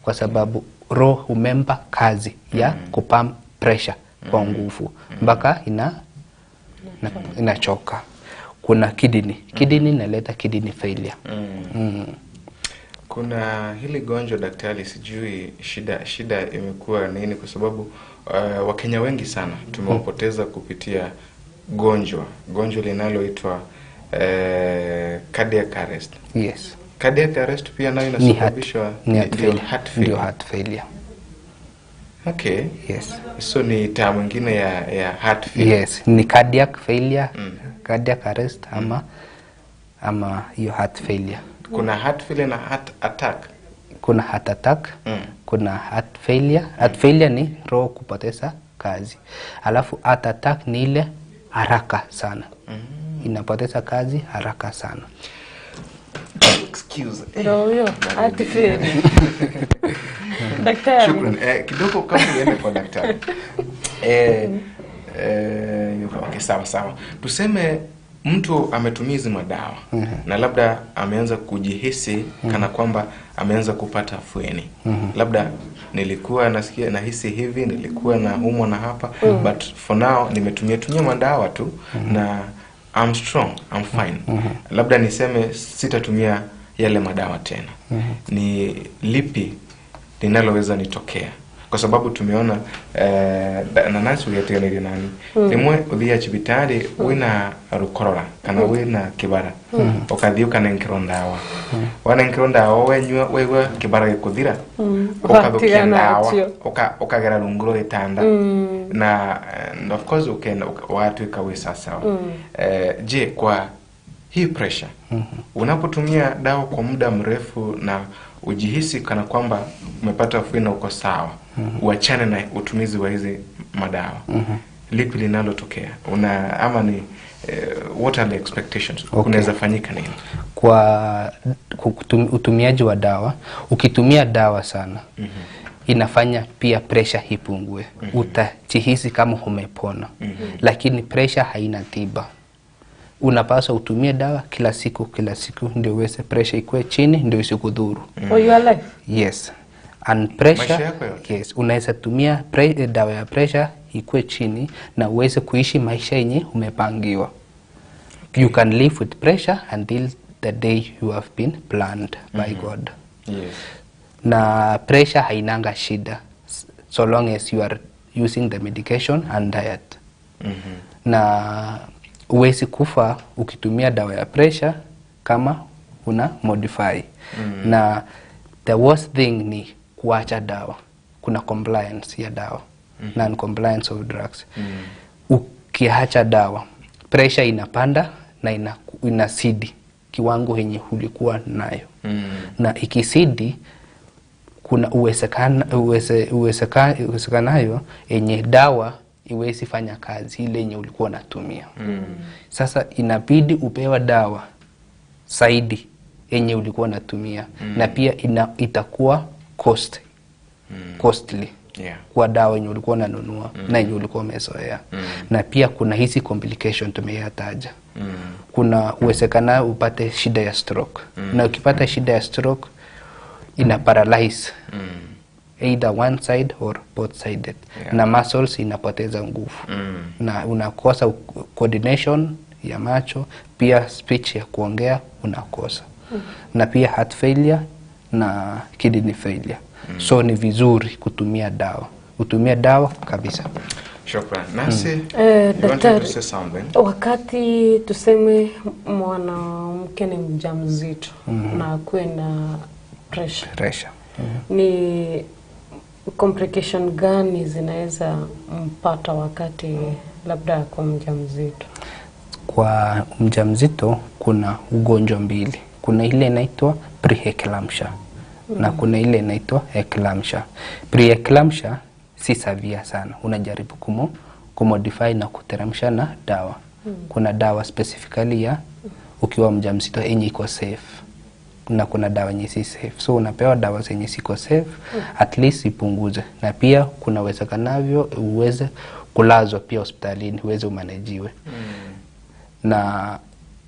kwa sababu roho umempa kazi ya kupump pressure kwa nguvu mpaka inachoka. Kuna kidney. Kidney inaleta kidney failure. Kuna hili gonjwa daktari, sijui shida imekuwa nini kwa sababu Wakenya wengi sana tumewapoteza kupitia gonjwa linaloitwa cardiac arrest. Yes. Cardiac arrest pia nayo inasababishwa ni heart failure. Okay. Yes. So ni term nyingine ya heart failure. Yes, ni cardiac failure, cardiac arrest ama hiyo heart failure. Kuna heart failure na heart attack. Kuna heart attack, kuna heart failure. Heart failure ni roho kupoteza kazi. Alafu heart attack ni ile haraka sana. Inapoteza kazi haraka sana. Excuse. Ndio huyo heart failure. Daktari. Shukran. Kidogo kabla niende kwa daktari. Okay, sawa sawa. Tuseme mtu ametumia hizi madawa na labda ameanza kujihisi kana kwamba ameanza kupata afueni. Labda nilikuwa nasikia nahisi hivi, nilikuwa na umwa na hapa, but for now nimetumia madawa tu na I'm strong, I'm fine. Labda niseme sitatumia yale madawa tena. Ni lipi linaloweza nitokea? Kwa sababu tumeona na Nancy uyategeneria nani rimwe uthia cibitari wina rukorora kana wina kibara ukathii ukanenkerwo ndawa wanenkerwo ndawa wenyua waigua kibara gikuthira ukathukia ndawa ukagera rungu rwa gitanda na and of course ukenda watuika wi sasawa. Je, kwa Hii pressure, unapotumia dawa kwa muda mrefu na ujihisi kana kwamba umepata afueni na uko sawa, uachane na utumizi wa hizi madawa, lipi linalotokea? Una ama ni what are the expectations? Kunaweza fanyika nini? Kwa utumiaji wa dawa, ukitumia dawa sana, inafanya pia pressure ipungue. Utajihisi kama umepona, lakini pressure haina tiba. Unapaswa utumie dawa kila siku kila siku, ndio uweze pressure ikuwe chini, ndio isikudhuru. For your life. Yes. And pressure, Maisha yako yote. yes, unaweza tumia dawa ya pressure ikuwe chini na uweze kuishi maisha yenye umepangiwa. You can live with pressure until the day you have been planned by God. Na pressure hainanga shida so long as you are using the medication and diet. Na huwezi kufa ukitumia dawa ya pressure kama una modify. Na the worst thing ni kuacha dawa. Kuna compliance ya dawa, non compliance of drugs. Ukiacha dawa, pressure inapanda na inazidi kiwango yenye ulikuwa nayo. Na ikizidi, kuna uwezekanayo yenye dawa iwezi fanya kazi ile yenye ulikuwa unatumia. Sasa inabidi upewa dawa zaidi yenye ulikuwa unatumia, na pia itakuwa costly kwa dawa yenye ulikuwa unanunua na yenye ulikuwa umezoea. Na pia kuna hizi complication tumeyataja. Kuna uwezekano upate shida ya stroke. Na ukipata shida ya stroke, ina paralyze either one side or both sided. Na muscles inapoteza nguvu. Na unakosa coordination ya macho, pia speech ya kuongea unakosa. Na pia heart failure na kidney failure. So ni vizuri kutumia dawa. Utumie dawa kabisa. Shukran. Nancy, you wanted to Daktari, say something? Wakati tuseme mwanamke ni mjamzito na akuwe na pressure, Pressure. Ni complication gani zinaweza mpata wakati labda ako mjamzito? Kwa mjamzito kuna ugonjwa mbili. Kuna ile inaitwa preeclampsia na kuna ile inaitwa eclampsia. Preeclampsia si severe sana, unajaribu kumodify na kuteremsha na dawa. Kuna dawa specifically ya ukiwa mjamzito yenye iko safe na kuna dawa yenye si safe, so unapewa dawa zenye ziko safe, at least ipunguze, na pia kuna uwezekanavyo uweze kulazwa pia hospitalini uweze umanejiwe. Na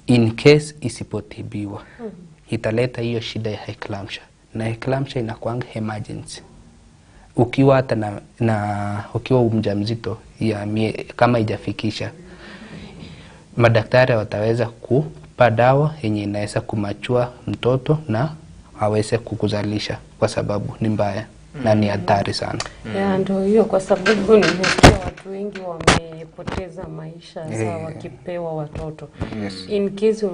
in case isipotibiwa, italeta hiyo shida ya eclampsia, na eclampsia inakuanga emergency. Ukiwa hata na ukiwa mjamzito ya kama ijafikisha, madaktari wataweza kupa dawa yenye inaweza kumachua mtoto na aweze kukuzalisha, kwa sababu ni mbaya na ni hatari sana. Yeah, ndio hiyo, kwa sababu nimesikia watu wengi wamepoteza maisha saa wakipewa watoto. In case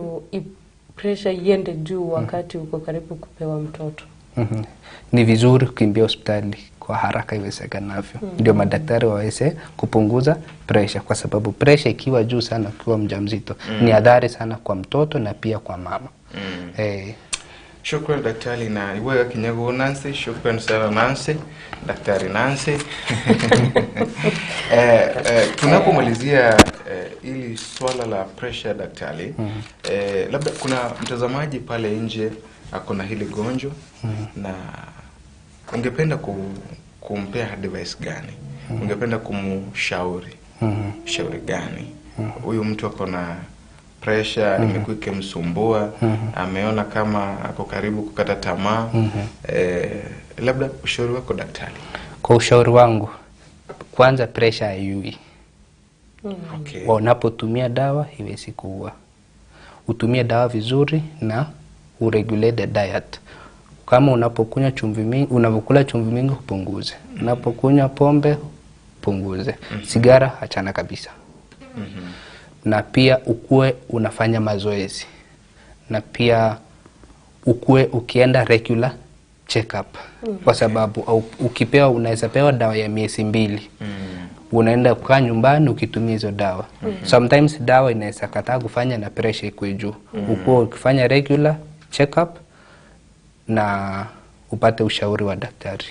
pressure iende juu wakati uko karibu kupewa mtoto. Ni vizuri kukimbia hospitali kwa haraka iwezekanavyo, ndio madaktari waweze kupunguza pressure, kwa sababu pressure ikiwa juu sana ukiwa mjamzito ni hatari sana kwa mtoto na pia kwa mama. Shukran daktari na iwewe kinyago Nancy, shukran sana Nancy, daktari Nancy. Tunapomalizia ili swala la pressure daktari, labda kuna mtazamaji pale nje ako na hili gonjwa na ungependa kumpea advice gani? Ungependa kumshauri shauri gani? Huyu mtu ako na pressure, imekuwa ikimsumbua, ameona kama ako karibu kukata tamaa. Labda ushauri wako daktari. Kwa ushauri wangu, kwanza pressure haiui. Unapotumia dawa iwezi kuua. Utumie dawa vizuri na uregulate the diet. Kama unapokunywa chumvi mingi, unapokula chumvi mingi upunguze. Unapokunywa pombe punguze. Sigara achana kabisa. Na pia ukue unafanya mazoezi. Na pia ukue ukienda regular check up. Kwa sababu au, ukipewa unaweza pewa dawa ya miezi 2. Unaenda kukaa nyumbani ukitumia hizo dawa. Sometimes dawa inaweza kataa kufanya na pressure iko juu. Ukuwa ukifanya regular check up na upate ushauri wa daktari.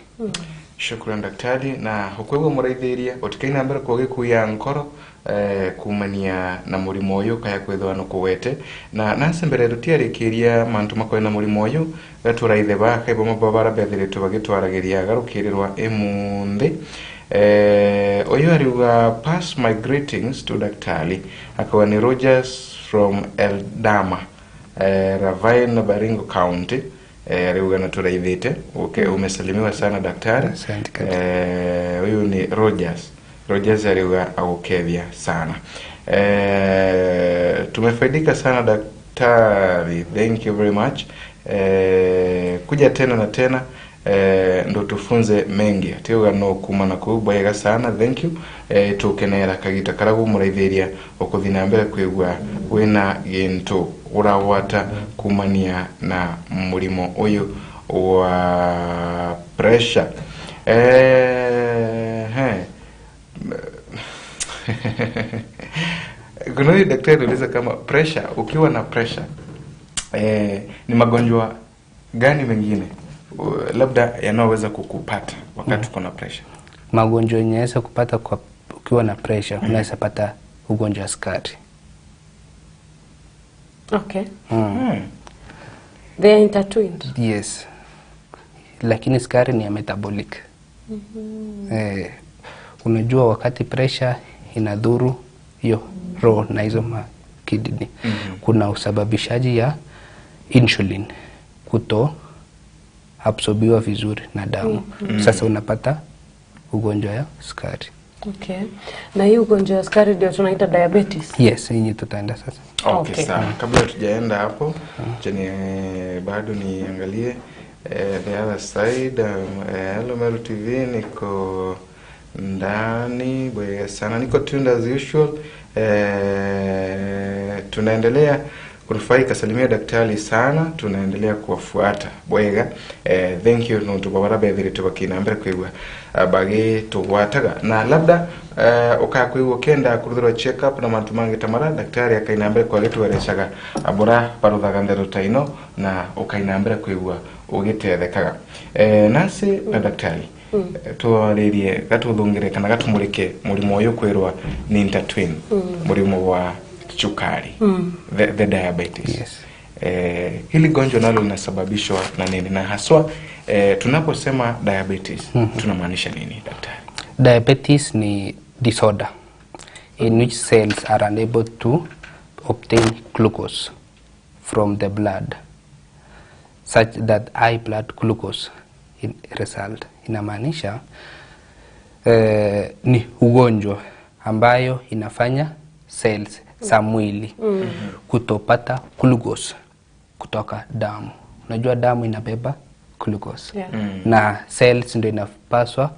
Shukran daktari na hukwegwo muraithiria utikaina mbere kwa gikuya nkoro kumania na murimo uyu kaya kwithwa no kuwete na nase mbere rutiarikiria mantu makoe na murimo uyu gaturaithe ba kaibo mababara bethiritwe bagitwaragiria garukirirwa imunthi. Oyu ariuga pass my greetings to daktari akawa ni Rogers from Eldama Ravine Baringo County. Ariuga na turaithite. Okay, umesalimiwa sana daktari. Huyu ni Rogers. Rogers ariuga agukethia sana. Tumefaidika sana daktari. Thank you very much. Kuja tena na tena ndo tufunze mengi. Atiuga no kuma na kubwega sana. Thank you. Tukenera kagita karagu muraithiria ukuthina mbere kwigua wina gintu urawata kumania na mulimo uyu wa pressure. Kuna daktari aliuliza kama pressure, ukiwa na pressure ni magonjwa gani mengine labda yanayoweza kukupata wakati uko na pressure? Magonjwa yanaweza kupata kwa ukiwa na pressure, unaweza pata ugonjwa wa sukari. Okay. They are intertwined. Yes. Lakini sukari ni ya metabolic. Unajua wakati pressure inadhuru hiyo roho na hizo kidney, kuna usababishaji ya insulin kuto absorbiwa vizuri na damu. Sasa unapata ugonjwa ya sukari. Okay. Na hii ugonjwa ya sukari ndio tunaita diabetes? Yes, hii tutaenda sasa. Okay, sawa. Kabla tujaenda hapo, cheni bado niangalie the other side. Hello Meru TV, niko ndani bwe sana, niko tuned as usual. Tunaendelea kunufaika, salimia daktari sana, tunaendelea kuwafuata bwega. Thank you nuntu babara bethire tubakina mbere kwigua bagi tugwataga na labda ukakwigua kenda kuruthirwa check up na mantu mangi tamara daktari akaina mbere kwa gitwerecaga abura baruthaga nthero taino na ukaina mbere kwigua ugitethekaga. Nasi na daktari twaririe gatuthungire kana gatumurike murimo uyu kwirwa ni intertwine murimo wa sukari, the diabetes. Yes. Hili gonjwa nalo linasababishwa na nini, na haswa tunaposema diabetes tunamaanisha nini daktari? Diabetes ni disorder in which cells are unable to obtain glucose from the blood such that high blood glucose in result. Inamaanisha ni ugonjwa ambayo inafanya cells za mwili kutopata glucose kutoka damu. Unajua damu inabeba glucose. Na cells ndio inapaswa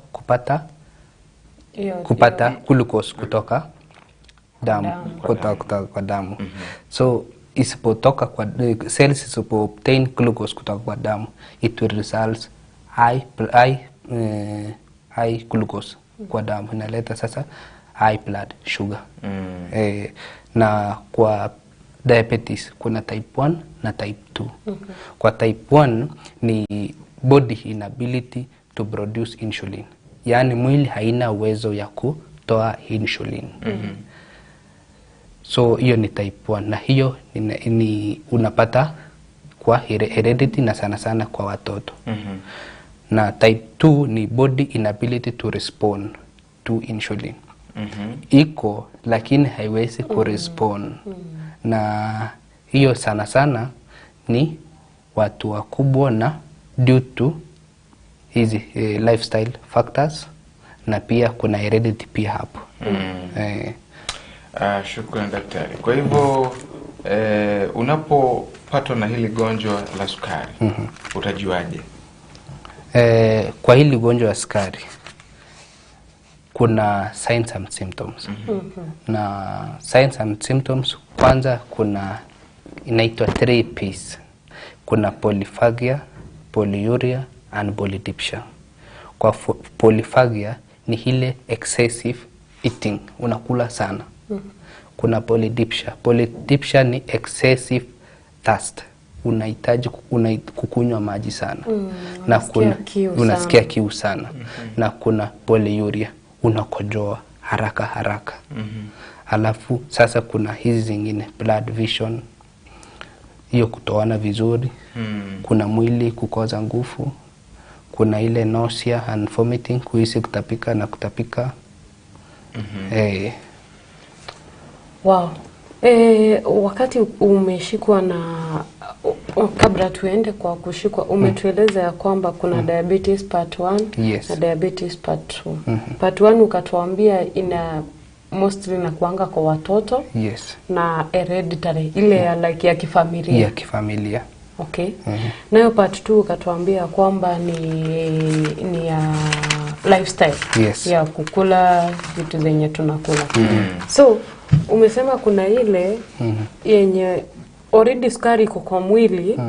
kupata glucose kutoka damu, kutoka kwa damu. So isipotoka kwa cells isipo obtain glucose kutoka kwa damu, it will result high glucose kwa damu, inaleta sasa high blood sugar. Na kwa diabetes kuna type 1 na type 2. Kwa type 1 ni body inability to produce insulin, yaani mwili haina uwezo ya kutoa insulin. So hiyo ni type 1, na hiyo ni unapata kwa heredity na sana sana kwa watoto. Na type 2 ni body inability to respond to insulin. Iko lakini haiwezi kurespond. Na hiyo sana sana ni watu wakubwa na due to hizi lifestyle factors, na pia kuna heredity pia hapo. Shukrani daktari. Kwa hivyo unapopatwa na hili gonjwa la sukari utajuaje? Kwa hili gonjwa la sukari kuna signs and symptoms. Na signs and symptoms, kwanza kuna inaitwa 3 P's. Kuna polyphagia, polyuria and polydipsia. Kwa polyphagia ni ile excessive eating, unakula sana. Kuna polydipsia. Polydipsia ni excessive thirst. Unahitaji kukunywa maji sana. Na kuna unasikia kiu sana. Na kuna polyuria, unakojoa haraka haraka. Alafu sasa kuna hizi zingine, blood vision, hiyo kutoana vizuri. Kuna mwili kukosa nguvu, kuna ile nausea and vomiting, kuhisi kutapika na kutapika. Wow. Wakati umeshikwa na kabla tuende kwa kushikwa, umetueleza ya kwamba kuna diabetes part 1 yes, na diabetes part 2. Part 1 ukatuambia ina mostly na kuanga kwa watoto, yes, na hereditary ile ya like ya kifamilia. Ya kifamilia. Okay. Nayo part 2 ukatuambia kwamba ni ya lifestyle. Yes. Ya kukula vitu zenye tunakula. So umesema kuna ile yenye already sukari iko kwa mwili,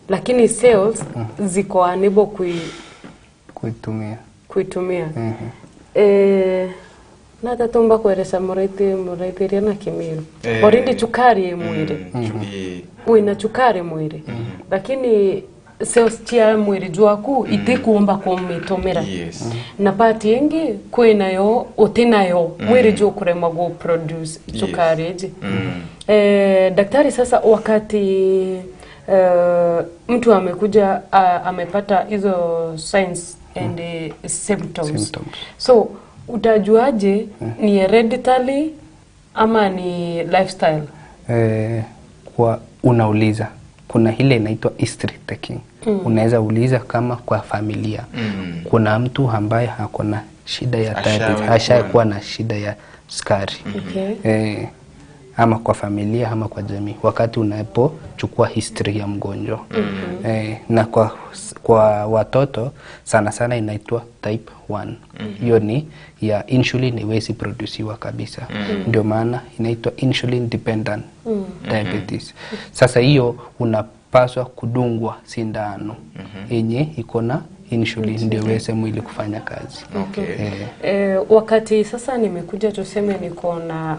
lakini cells ziko unable kuitumia. Kuitumia. Nata tumba kueleza muraithiria na kimiru. Already chukari mwili. Wina chukari mwili. Lakini cells chia mwili jwaku itikuomba kumitumira. Yes. Na part yengi kwinayo utinayo mwili juu kurema go produce chukari eji. Daktari, sasa wakati mtu amekuja amepata hizo signs and symptoms. So utajuaje ni hereditary ama ni lifestyle? Kwa unauliza kuna ile inaitwa history taking. Unaweza uliza kama kwa familia kuna mtu ambaye hakona shida ya diabetes, ashakuwa na shida ya sukari. Okay. Ama kwa familia ama kwa jamii, wakati unapochukua history ya mgonjwa. Na kwa watoto sana sana inaitwa type 1. Hiyo ni ya insulin iwezi produciwa kabisa. Ndio maana inaitwa insulin dependent diabetes. Sasa hiyo unapaswa kudungwa sindano yenye iko na insulin ndio iweze mwili kufanya kazi. Okay. Wakati sasa nimekuja tuseme niko na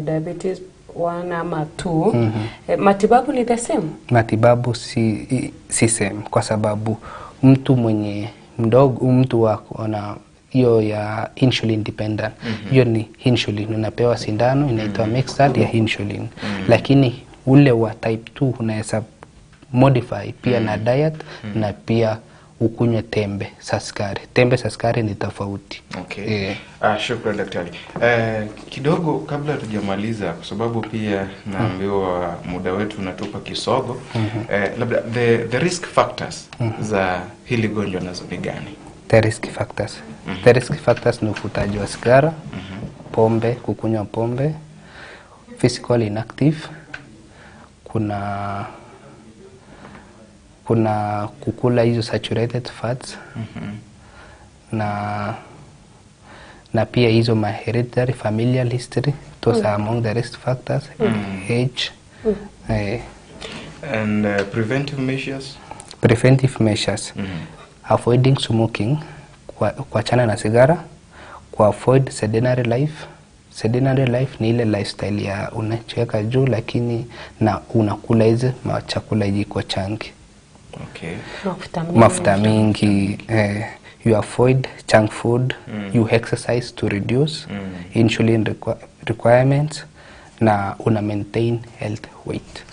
diabetes 1 ama 2, matibabu ni the same? Matibabu si same, kwa sababu mtu mwenye mdogo, mtu na hiyo ya insulin dependent, hiyo ni insulin unapewa sindano inaitwa mixed ya insulin. Lakini ule wa type 2 unaweza modify pia na diet na pia ukunywe tembe za sukari. Tembe za sukari ni tofauti. Okay. Shukrani daktari. Kidogo kabla tujamaliza, kwa sababu pia naambiwa muda wetu unatupa kisogo. Labda the risk factors za hili gonjwa nazo ni gani? The risk factors. The risk factors ni uvutaji wa sigara, pombe, kukunywa pombe, physical inactive, kuna kukula hizo saturated fats, na pia hizo ma hereditary familial history. Those are among the risk factors. Age. And preventive measures? Preventive measures. Avoiding smoking, kuachana na sigara, ku avoid sedentary life. Sedentary life ni ile lifestyle ya unacheka juu lakini na unakula hizi chakula jiko changi. Okay. Mafuta mingi. You avoid junk food, you exercise to reduce insulin requirements, na una maintain health weight.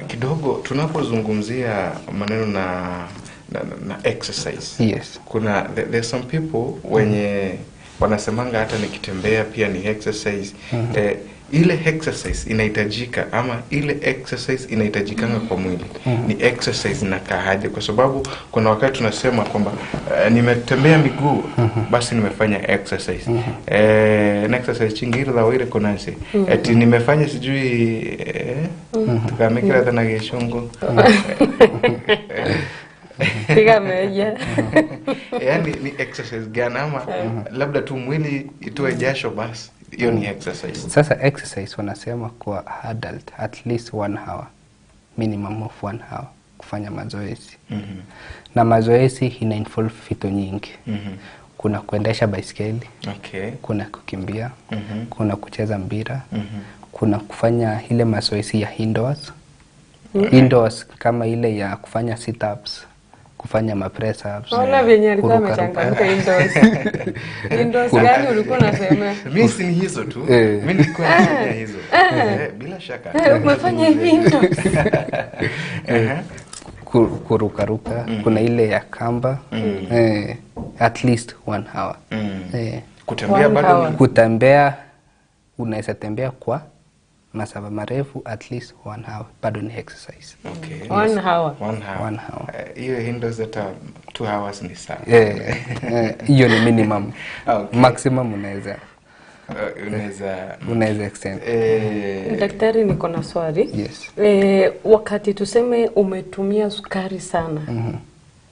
Kidogo tunapozungumzia maneno na exercise. Yes. Kuna there's some people wenye wanasemanga hata nikitembea pia ni exercise. Ile exercise inahitajika ama ile exercise inahitajikanga kwa mwili ni exercise na kahaje? Kwa sababu kuna wakati tunasema kwamba nimetembea miguu basi nimefanya exercise. Na exercise chingira la wire konanse eti nimefanya sijui tukamikira tena geshongo Piga meja. Yaani ni exercise gani ama labda tu mwili itoe jasho basi hiyo ni exercise? Sasa exercise wanasema kwa adult at least 1 hour, minimum of 1 hour kufanya mazoezi. Na mazoezi ina involve vitu nyingi. Kuna kuendesha baiskeli. Okay. Kuna kukimbia. Kuna kucheza mpira. Kuna kufanya ile mazoezi ya indoors. Indoors kama ile ya kufanya sit ups, kufanya ma press ups. Ona venye alikuwa kurukaruka. amechangamka indoors. Indoors gani ulikuwa unasema? Mimi si ni hizo tu. Mimi nilikuwa nafanya hizo. Bila shaka. Umefanya hivi indoors. Kurukaruka. Kuna ile ya kamba. At least 1 hour. Kutembea bado ni Kutembea, unaweza tembea kwa masafa marefu at least 1 hour, bado ni exercise. Okay. 1 hour. 1 hour. 1 hour. Hiyo indoors hata 2 hours ni sawa. Hiyo ni minimum. Okay. Maximum unaweza unaweza extend. Daktari, niko na swali. Yes. Wakati tuseme umetumia sukari sana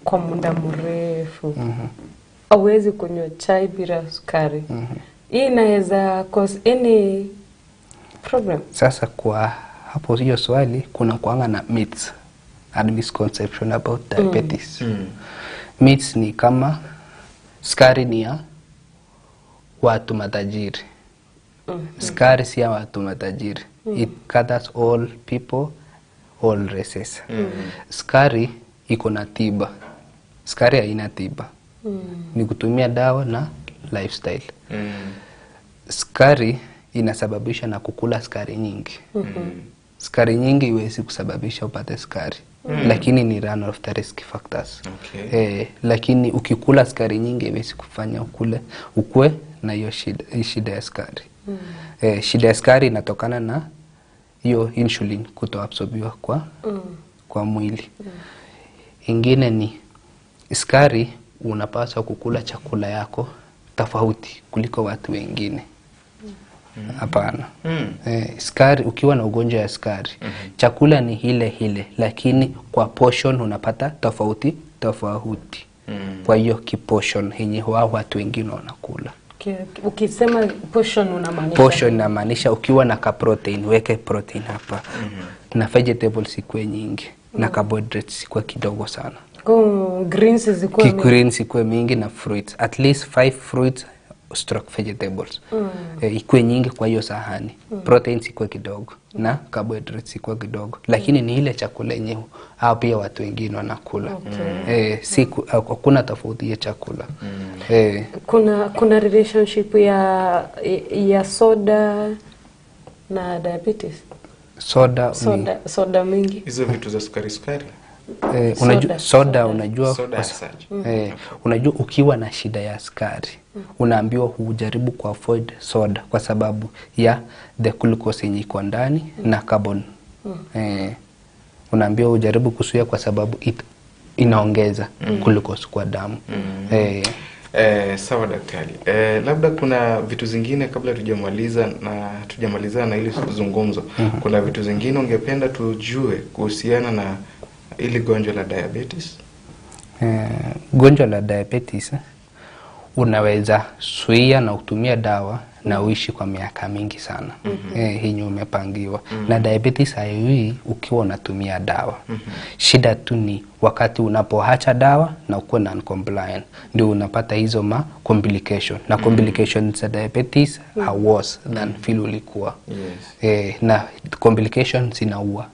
kwa muda mrefu, hauwezi kunywa chai bila sukari. Hii inaweza cause any problem? Sasa kwa hapo hiyo swali kuna kuanga na myths and misconception about diabetes. Myths ni kama sukari ni ya watu matajiri. Sukari si ya watu matajiri. It gathers all people, all races. Sukari iko na tiba. Sukari haina tiba. Ni kutumia dawa na lifestyle. Sukari inasababisha na kukula sukari nyingi. Sukari nyingi iwezi kusababisha upate sukari. Lakini ni one of the risk factors. Okay. Lakini ukikula sukari nyingi iwezi kufanya ukule ukue na hiyo shida ya sukari. Shida ya sukari inatokana na hiyo insulin kutoabsorbiwa kwa mwili. Ingine ni sukari, unapaswa kukula chakula yako tofauti kuliko watu wengine. Hapana. Sukari, ukiwa na ugonjwa ya sukari, chakula ni ile ile, lakini kwa portion unapata tofauti tofauti. Kwa hiyo kiportion yenye wao watu wengine wanakula. Ukisema portion unamaanisha? Portion inamaanisha ukiwa na ka protein, weke protein hapa. Na vegetables ikuwe nyingi, na carbohydrates ikuwe kidogo sana. Greens zikuwe mingi. Greens ikuwe mingi na fruits. At least 5 fruits stroke vegetables. Ikuwe nyingi kwa hiyo sahani. Proteins ikuwe kidogo na carbohydrates ikuwe kidogo. Lakini ni ile chakula yenyewe au pia watu wengine wanakula. Okay. Hakuna tofauti ya chakula. Kuna relationship ya soda na diabetes? Soda soda mingi. Hizo vitu za sukari sukari. Soda unajua soda, unajua ukiwa na shida ya sukari unaambiwa hujaribu ku avoid soda kwa sababu ya the glucose yenye iko ndani na carbon. Unaambiwa hujaribu kusuia kwa sababu inaongeza glucose kwa damu. Sawa daktari. Labda kuna vitu zingine kabla tujamalizana na ili zungumzo. Kuna vitu zingine ungependa tujue kuhusiana na ili gonjwa la diabetes? Gonjwa la diabetes unaweza suia na kutumia dawa na uishi kwa miaka mingi sana. Hinyo umepangiwa. Na diabetes haiui ukiwa unatumia dawa. Shida tu ni wakati unapoacha dawa na uko non-compliant ndio unapata hizo ma complication. Na complications za diabetes are worse than vile ulikuwa. Yes. Na complications zinaua.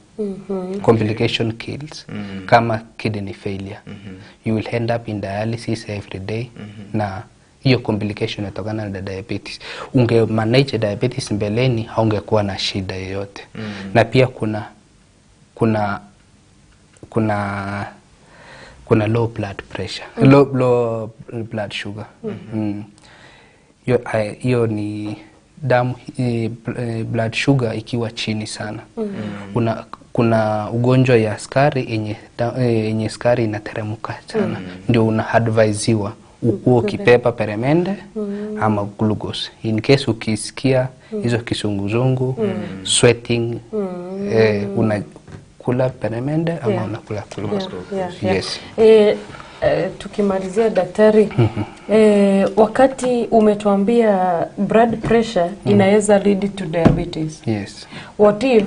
Complication kills. Kama kidney failure. You will end up in dialysis every day. Na hiyo complication inatokana na diabetes. Unge manage diabetes mbeleni haungekuwa na shida yoyote. Na pia kuna low blood pressure, low blood sugar. Hiyo ni damu, blood sugar ikiwa chini sana. Kuna ugonjwa ya sukari yenye sukari inateremka sana. Ndio unaadvisiwa ukuwe ukipepa peremende ama glucose. In case ukisikia hizo kisunguzungu, sweating, unakula peremende ama unakula glucose. Yes. Tukimalizia daktari, wakati umetuambia blood pressure inaweza lead to diabetes. Yes. What if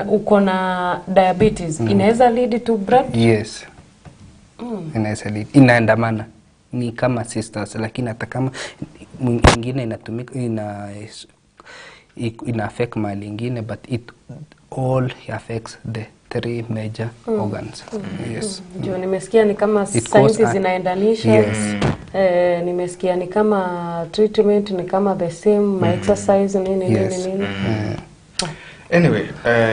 uko na diabetes inaweza lead to blood? Yes. Inaweza lead. Inaandamana. Ni kama sisters, lakini hata kama ingine inatumika ina affect mahali ingine, but it all affects the three major organs. Yes. Juu nimesikia ni kama It sayansi cause zinaendanisha. Yes. Nimesikia ni kama treatment ni kama the same, ma exercise nini nini nini. Anyway,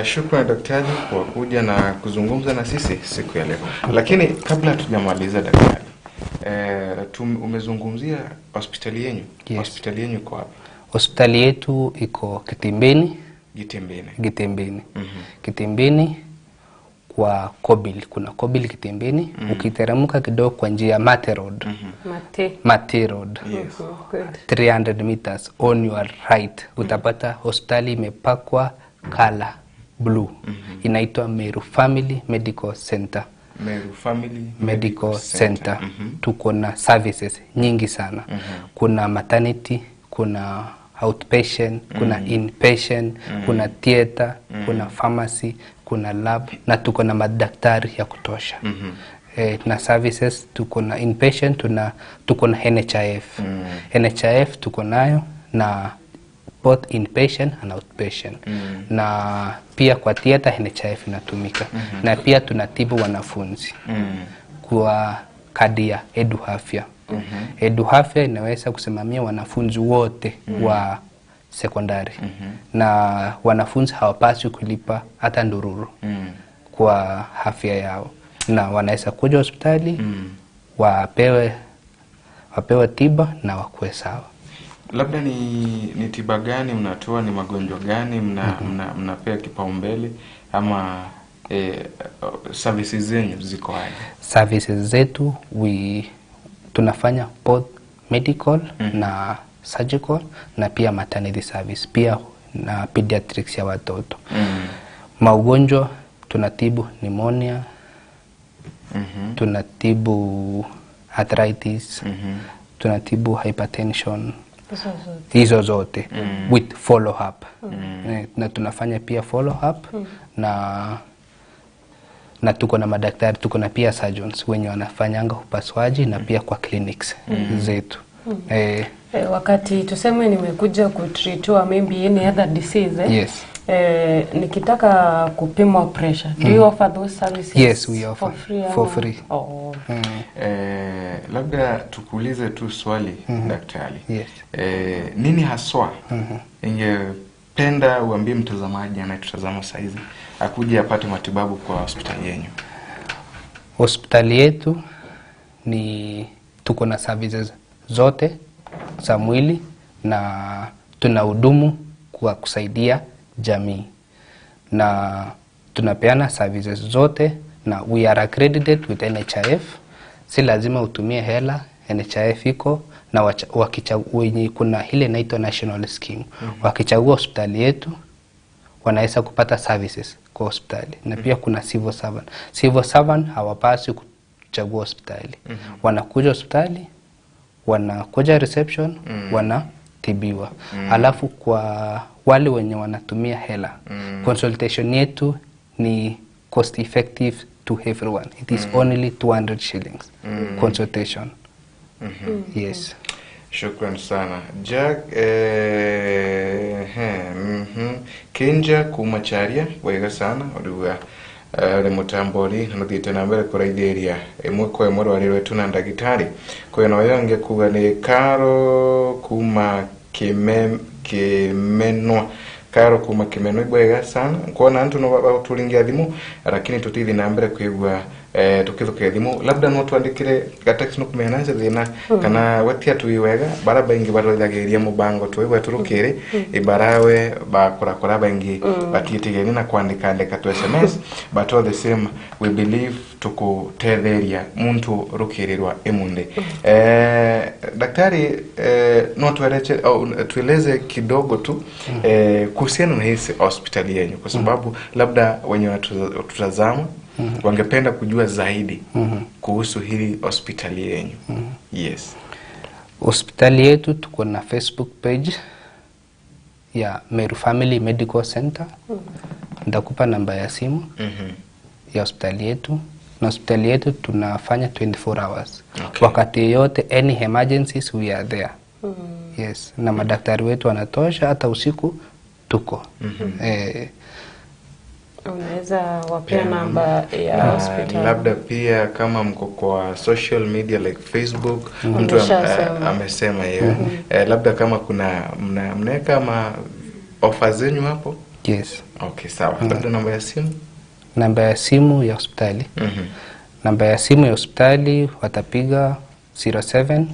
shukrani daktari kwa kuja na kuzungumza na sisi siku ya leo. Lakini kabla hatujamaliza daktari, umezungumzia hospitali yenu. Yes. Hospitali yenu iko wapi? Hospitali yetu iko Kitimbini. Gitembeni. Gitembini. Kitimbini kwa Kobil, kuna Kobil Kitimbini. Ukiteremka kidogo kwa njia ya Mate Road. Mate. Mate Road. Yes. Good. 300 meters on your right utapata hospitali imepakwa kala blue. Inaitwa Meru Family Medical Center. Meru Family Medical Center. Tuko na services nyingi sana. Kuna maternity, kuna outpatient, kuna inpatient, kuna theater, kuna pharmacy, kuna lab na tuko na madaktari ya kutosha. Na services tuko na inpatient, tuko na NHIF. NHIF tuko nayo na both inpatient and outpatient. Na pia kwa theater NHIF inatumika. Na pia tunatibu wanafunzi kwa kadi ya Edu Afya. Edu Afya inaweza kusimamia wanafunzi wote wa sekondari. Na wanafunzi hawapaswi kulipa hata ndururu kwa afya yao, na wanaweza kuja hospitali wapewe tiba na wakuwe sawa. Labda ni tiba gani mnatoa, ni magonjwa gani mnapea kipaumbele, ama services zenyu ziko aje? Services zetu tunafanya both medical na surgical na pia maternity service, pia na pediatrics ya watoto. Maugonjwa tunatibu pneumonia, tunatibu arthritis, tunatibu hypertension, hizo zote with follow up. Na tunafanya pia follow up na tuko na madaktari, tuko na pia surgeons wenye wanafanyanga upasuaji na pia kwa clinics zetu. Wakati tuseme nimekuja kutreatiwa maybe any other disease, Yes. Nikitaka kupimwa pressure, do you offer those services? Yes, we offer. For free? For free. Oh. Labda tukuulize tu swali daktari. Yes. Nini haswa ingependa uambie mtazamaji anayetutazama saizi akuje apate matibabu kwa hospitali yenu? Hospitali yetu ni tuko na services zote za mwili na tunahudumu kwa kusaidia jamii na tunapeana services zote na we are accredited with NHIF. Si lazima utumie hela, NHIF iko na wenye kuna ile inaitwa national scheme. Wakichagua hospitali yetu wanaweza kupata services kwa hospitali. Na pia kuna civil servant. Civil servant hawapaswi kuchagua hospitali. Wanakuja hospitali, wanakuja reception, wanatibiwa. Alafu kwa wale wenye wanatumia hela, consultation yetu ni cost effective to everyone. It is only 200 shillings consultation. Yes. Shukran sana Jack. Kenja kumacharia wega sana uruga uri mutambori nuthiite na mbere kuraithĩria ĩmwe kwa ĩmwe rwari rwetu na ndagĩtarĩ kwĩna ũyũ ũngĩ kuga nĩ Karo kuma Kimenwa. Karo kuma Kimenwa ibwega sana kuona antu no baturingia thimu lakini tutithi na mbere kwigua tukithukia thimu labda no twandikire gatext no kumeananze thina kana wetia tui wega bara baingi barothagiria mubango tui weturukire ibarawe bakorakora baingi batietigeni na kwandika andika tu SMS but all the same we believe tukutetheria muntu rukirirwa imunde. Daktari, no tueleze kidogo tu kuhusiana na hii hospitali yenu kwa sababu labda wenye watutazama wangependa kujua zaidi kuhusu hili hospitali yenu. Yes. Hospitali yetu tuko na Facebook page ya Meru Family Medical Center. Nitakupa namba ya simu ya hospitali yetu. Na hospitali yetu tunafanya 24 hours. Okay. Wakati yote any emergencies we are there. Yes, na madaktari wetu wanatosha, hata usiku tuko. Unaweza wapea namba ya hospitali. Labda pia kama mko kwa social media like Facebook, mtu amesema hiyo. Labda kama kuna mnaweka ma offer zenu hapo? Yes. Okay, sawa. Labda namba ya simu? Namba ya simu ya hospitali. Namba ya simu ya hospitali watapiga 07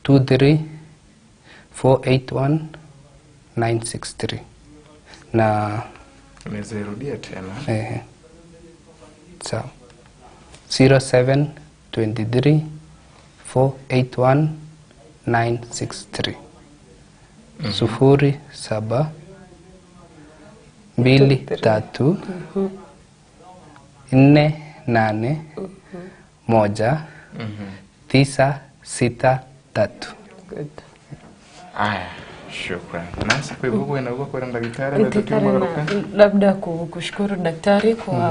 23 481 963. Na unaweza rudia tena. Sawa. 07 23 481 963. 0 7 2 3 4 8 1 9 6 3. Good. Aya, shukran. Nasi kwa hivyo inakuwa kwa daktari labda kushukuru daktari kwa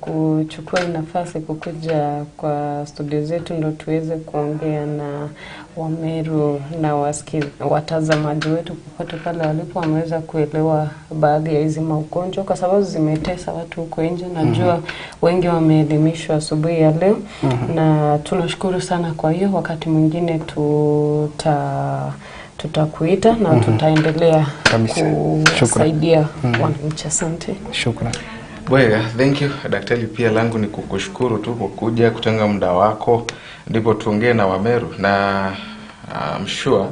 kuchukua nafasi kukuja kwa studio zetu ndo tuweze kuongea na Wameru na watazamaji wetu popote pale walipo, wameweza kuelewa baadhi ya hizi magonjwa kwa sababu zimetesa watu huko nje. Najua wengi wameelimishwa asubuhi ya leo na tunashukuru sana. Kwa hiyo wakati mwingine tutakuita na tutaendelea kusaidia wananchi. Asante. Shukrani. Bwega, thank you daktari. Pia langu ni kukushukuru tu kwa kuja kutenga muda wako ndipo tuongee na Wameru, na I'm sure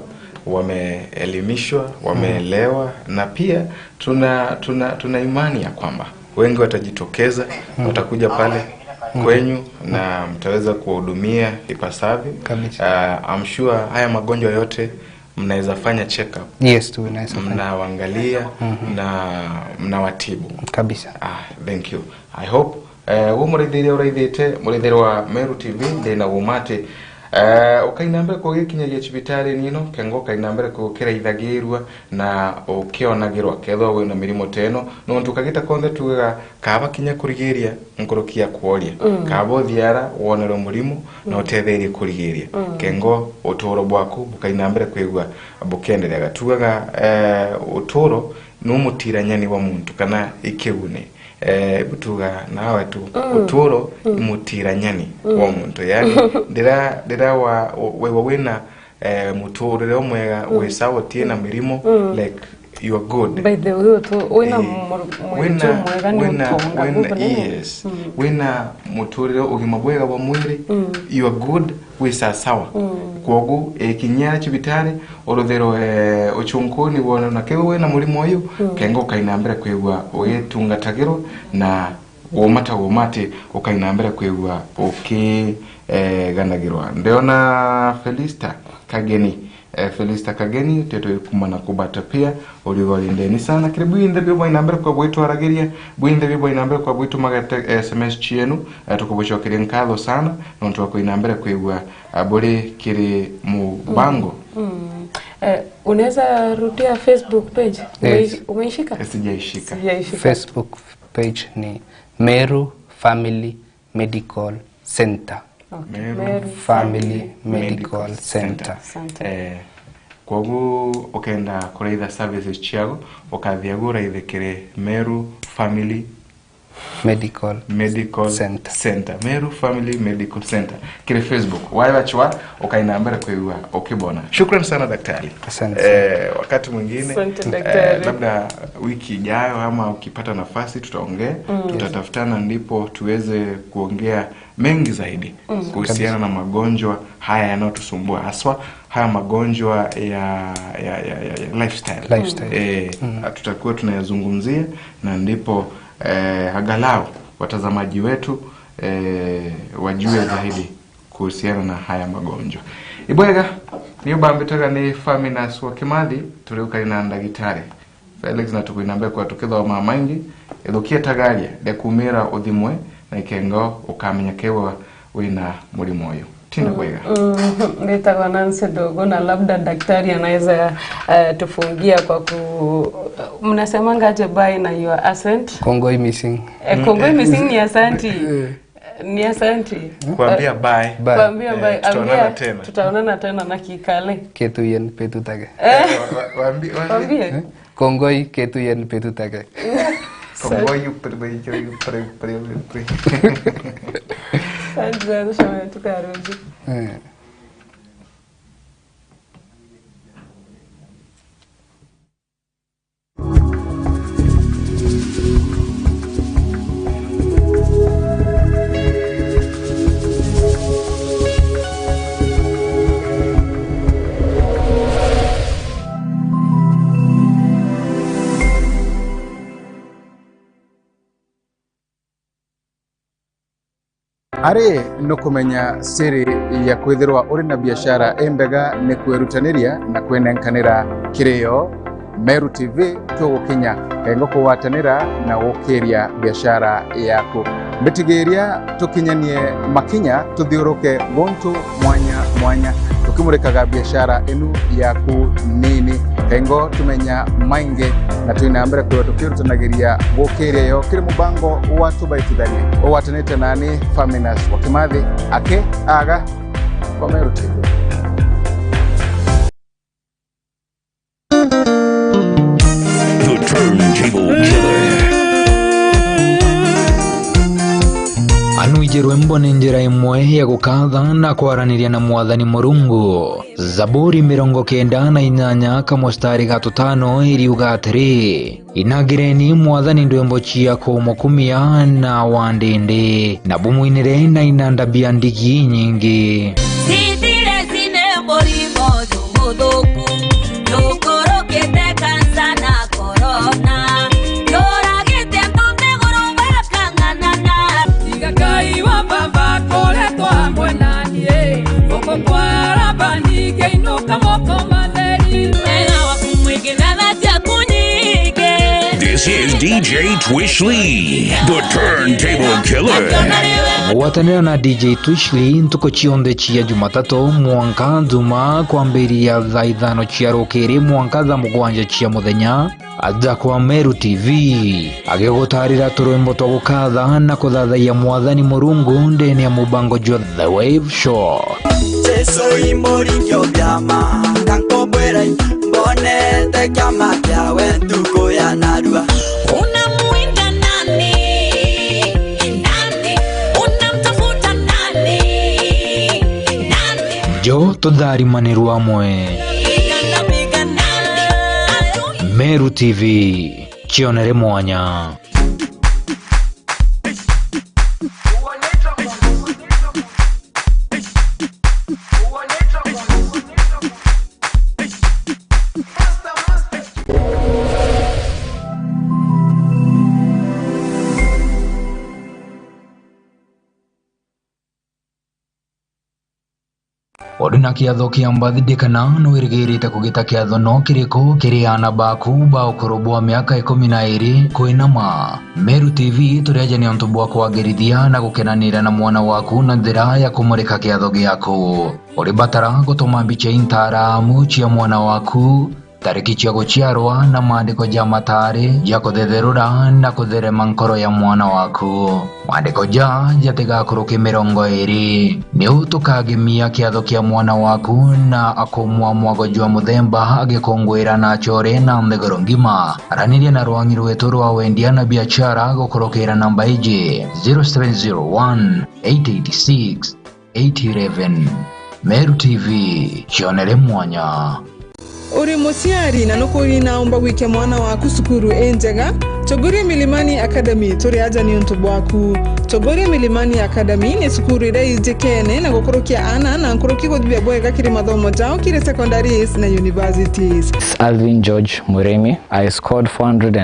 wameelimishwa, wameelewa, na pia tuna imani ya kwamba wengi watajitokeza, watakuja pale kwenyu na mtaweza kuwahudumia ipasavyo. I'm sure haya magonjwa yote mnaweza fanya check up. Yes, tunaweza fanya. Mnawaangalia na mnawatibu. Kabisa. Thank you. I hope umurithiria uraithite murithiri wa Meru TV ndina umate ukainambere kugikinyagia cibitari nino kengo ukainambere kukiraithagirwa na ukionagirwa kethwa wina mirimo teno nontu kagita konthe tugaga kaba kinya kurigiria nkurukia kuoria kaba uthiara wonerwo murimu na utetherie kurigiria kengo uturo bwaku bukainambere kwigua bukiendereaga tugaga uturo ni umutiranyani wa muntu kana ikigune butuga nawe tu uturo mutiranyani wa muntu, yani ndira wa wewe wina muturire omwega wisawotie na mirimo like you are good. By the way tu wina mwega ni utonga. Yes, wina muturire ugima bwega bwa mwiri, you are good wisa sawa kwogu ekinyara cibitari uruthero uchunkuni wona na kewe wina murimo uyu kengo kainambere kwigua ugitungatagirwo na womata womate ukainambere kwigua uki ganagirwa. Ndeona Felista Kageni, Felista Kageni teto kumana kubata pia uligolindeni sana karibu inde byo inambere kwa bwitu arageria bwinde byo inambere kwa bwitu magate SMS chienu tukubucokeria nkatho sana nontu wako inambere kwigua buri kiri mubango. Unaweza rudia Facebook page? Yes. Umeishika? Sijaishika. Facebook page ni Meru Family Medical Center. Okay. Meru Family Medical Center. Kogu ukenda kureitha services chiago ukathia guraithikire Meru Family Medical Center. Meru Family Medical Center kire Facebook waiwachwa ukainambere kuigua ukibona. Shukrani sana daktari. Asante. Wakati mwingine labda wiki ijayo ama ukipata nafasi tutaongea, tutatafutana ndipo tuweze kuongea mengi zaidi kuhusiana na magonjwa haya yanayotusumbua, haswa haya magonjwa ya lifestyle. Tutakuwa tunayazungumzia na ndipo angalau watazamaji wetu wajue zaidi kuhusiana na haya magonjwa. Ibwega niyo bambitaga ni Faminas wa Kimathi turiuka ina ndagitari Felix na tukuinambia kwa tukithoma maingi ithukie tagaria ndekumira uthimwe na ikengo ukamenya kewa wina murimu uyu. Tina bwega. Nitagwa Nancy Dogo na labda daktari anaweza tufungia kwa ku mnasemanga aje bye na your accent. Kongoi missing. Kongoi missing ni asanti. Ni asanti. Kuambia bye. Bye. Kuambia bye. Tutaonana Ambia tena. Tutaonana tena na kikale. Ketuyen petut age. Waambie. Kongoi ketuyen petut age. Kongoi pre. Asante sana shamba tukarudi. Ari nukumenya siri ya kwithirwa uri na biashara embega ni kwirutaniria na kwinenkanira kirio Meru TV tugukinya kaingo kuwatanira na gukiria biashara yaku mbitigiria tukinyanie makinya tuthiuruke gontu mwanya mwanya tukimurikaga biashara inu yaku nini kaingo tumenya maingi na twina mbere kwirwo tukirutanagiria gukiria yo kiri mubango wa tubaitithanie uwatanite nani Faminas wa Kimathi ake aga kwa Meru TV. The Turntable Killer. Anuijerwe mbone njira imwe ya gukatha na kwaraniria na mwathani Murungu. Zaburi 98 kamustari ga 5 iriuga atiri, inagireni mwathani ndwembo cia kumukumia na wandindi na bumuinire na inanda bia ndigi nyingi. Sitire sine murimo jumuthuku yukurukite kansa na korona yuragite ntumiguru bakang'anana Tigakai wa baba koretwo hamwe naniĩ gũkũ kwa Labani ngĩinũka moko matheri wega waku mũingĩ na tha ciaku nyingĩ. This is DJ Twish Lee, the Turntable Killer. Gwatanĩra na DJ Twish Lee ntuko cionthe cia Jumatatu mwanka Juma kwambĩrĩria thaa 5 cia rũkĩrĩ mwanka thaa 7 cia mũthenya aja kwa Meru TV agĩgũtarĩra tũrwĩmbo twa gũkatha na kũthathaiya mwathani Mũrungu ndĩni ya mũbango jwa The Wave Show. Jesu imoringio byama kankobwera mbonete kyama kyawe ntuko ya narua. Unamuinda nani? Nani? Unamtafuta nani? Nani? Jo tutharimanĩrwo amwe. Meru TV chionere mwanya. Uri na kiatho kia mbathindi kana no wirigirite kugita kiatho no kiriku kiri ana baku ba ukuru bwa miaka 12 kwinama. Meru TV turianjania untu bwa kwagirithia na gukenanira na mwana waku na njira ya kumurika kiatho giaku. Uri batara gutuma mbicha intaramu cia mwana waku tariki cia guciarwa na maandiko ja matari ja kuthetherura na kutherema nkoro ya mwana waku. Maandiko ja jatigakuruki 20 ni utukagimia kiatho kia mwana waku na akumwa mwago jwa muthemba agikungwira na chore na nthiguru ngima. Araniria na rwangi rwetu rwa wendia na biashara gukurukira namba iji 0701 886 811. Meru TV chionere mwanya. Uri muciari na nukuri naomba gwike mwana waku cukuru enjega Chogoria Milimani Academy turi aja ni untu bwaku. Chogoria Milimani Academy ni cukuru iria ijikene na gukurukia ana na nkuruki guthibia bwega kiri mathomo jao kiri secondaries na universities. Alvin George Muremi. I scored 400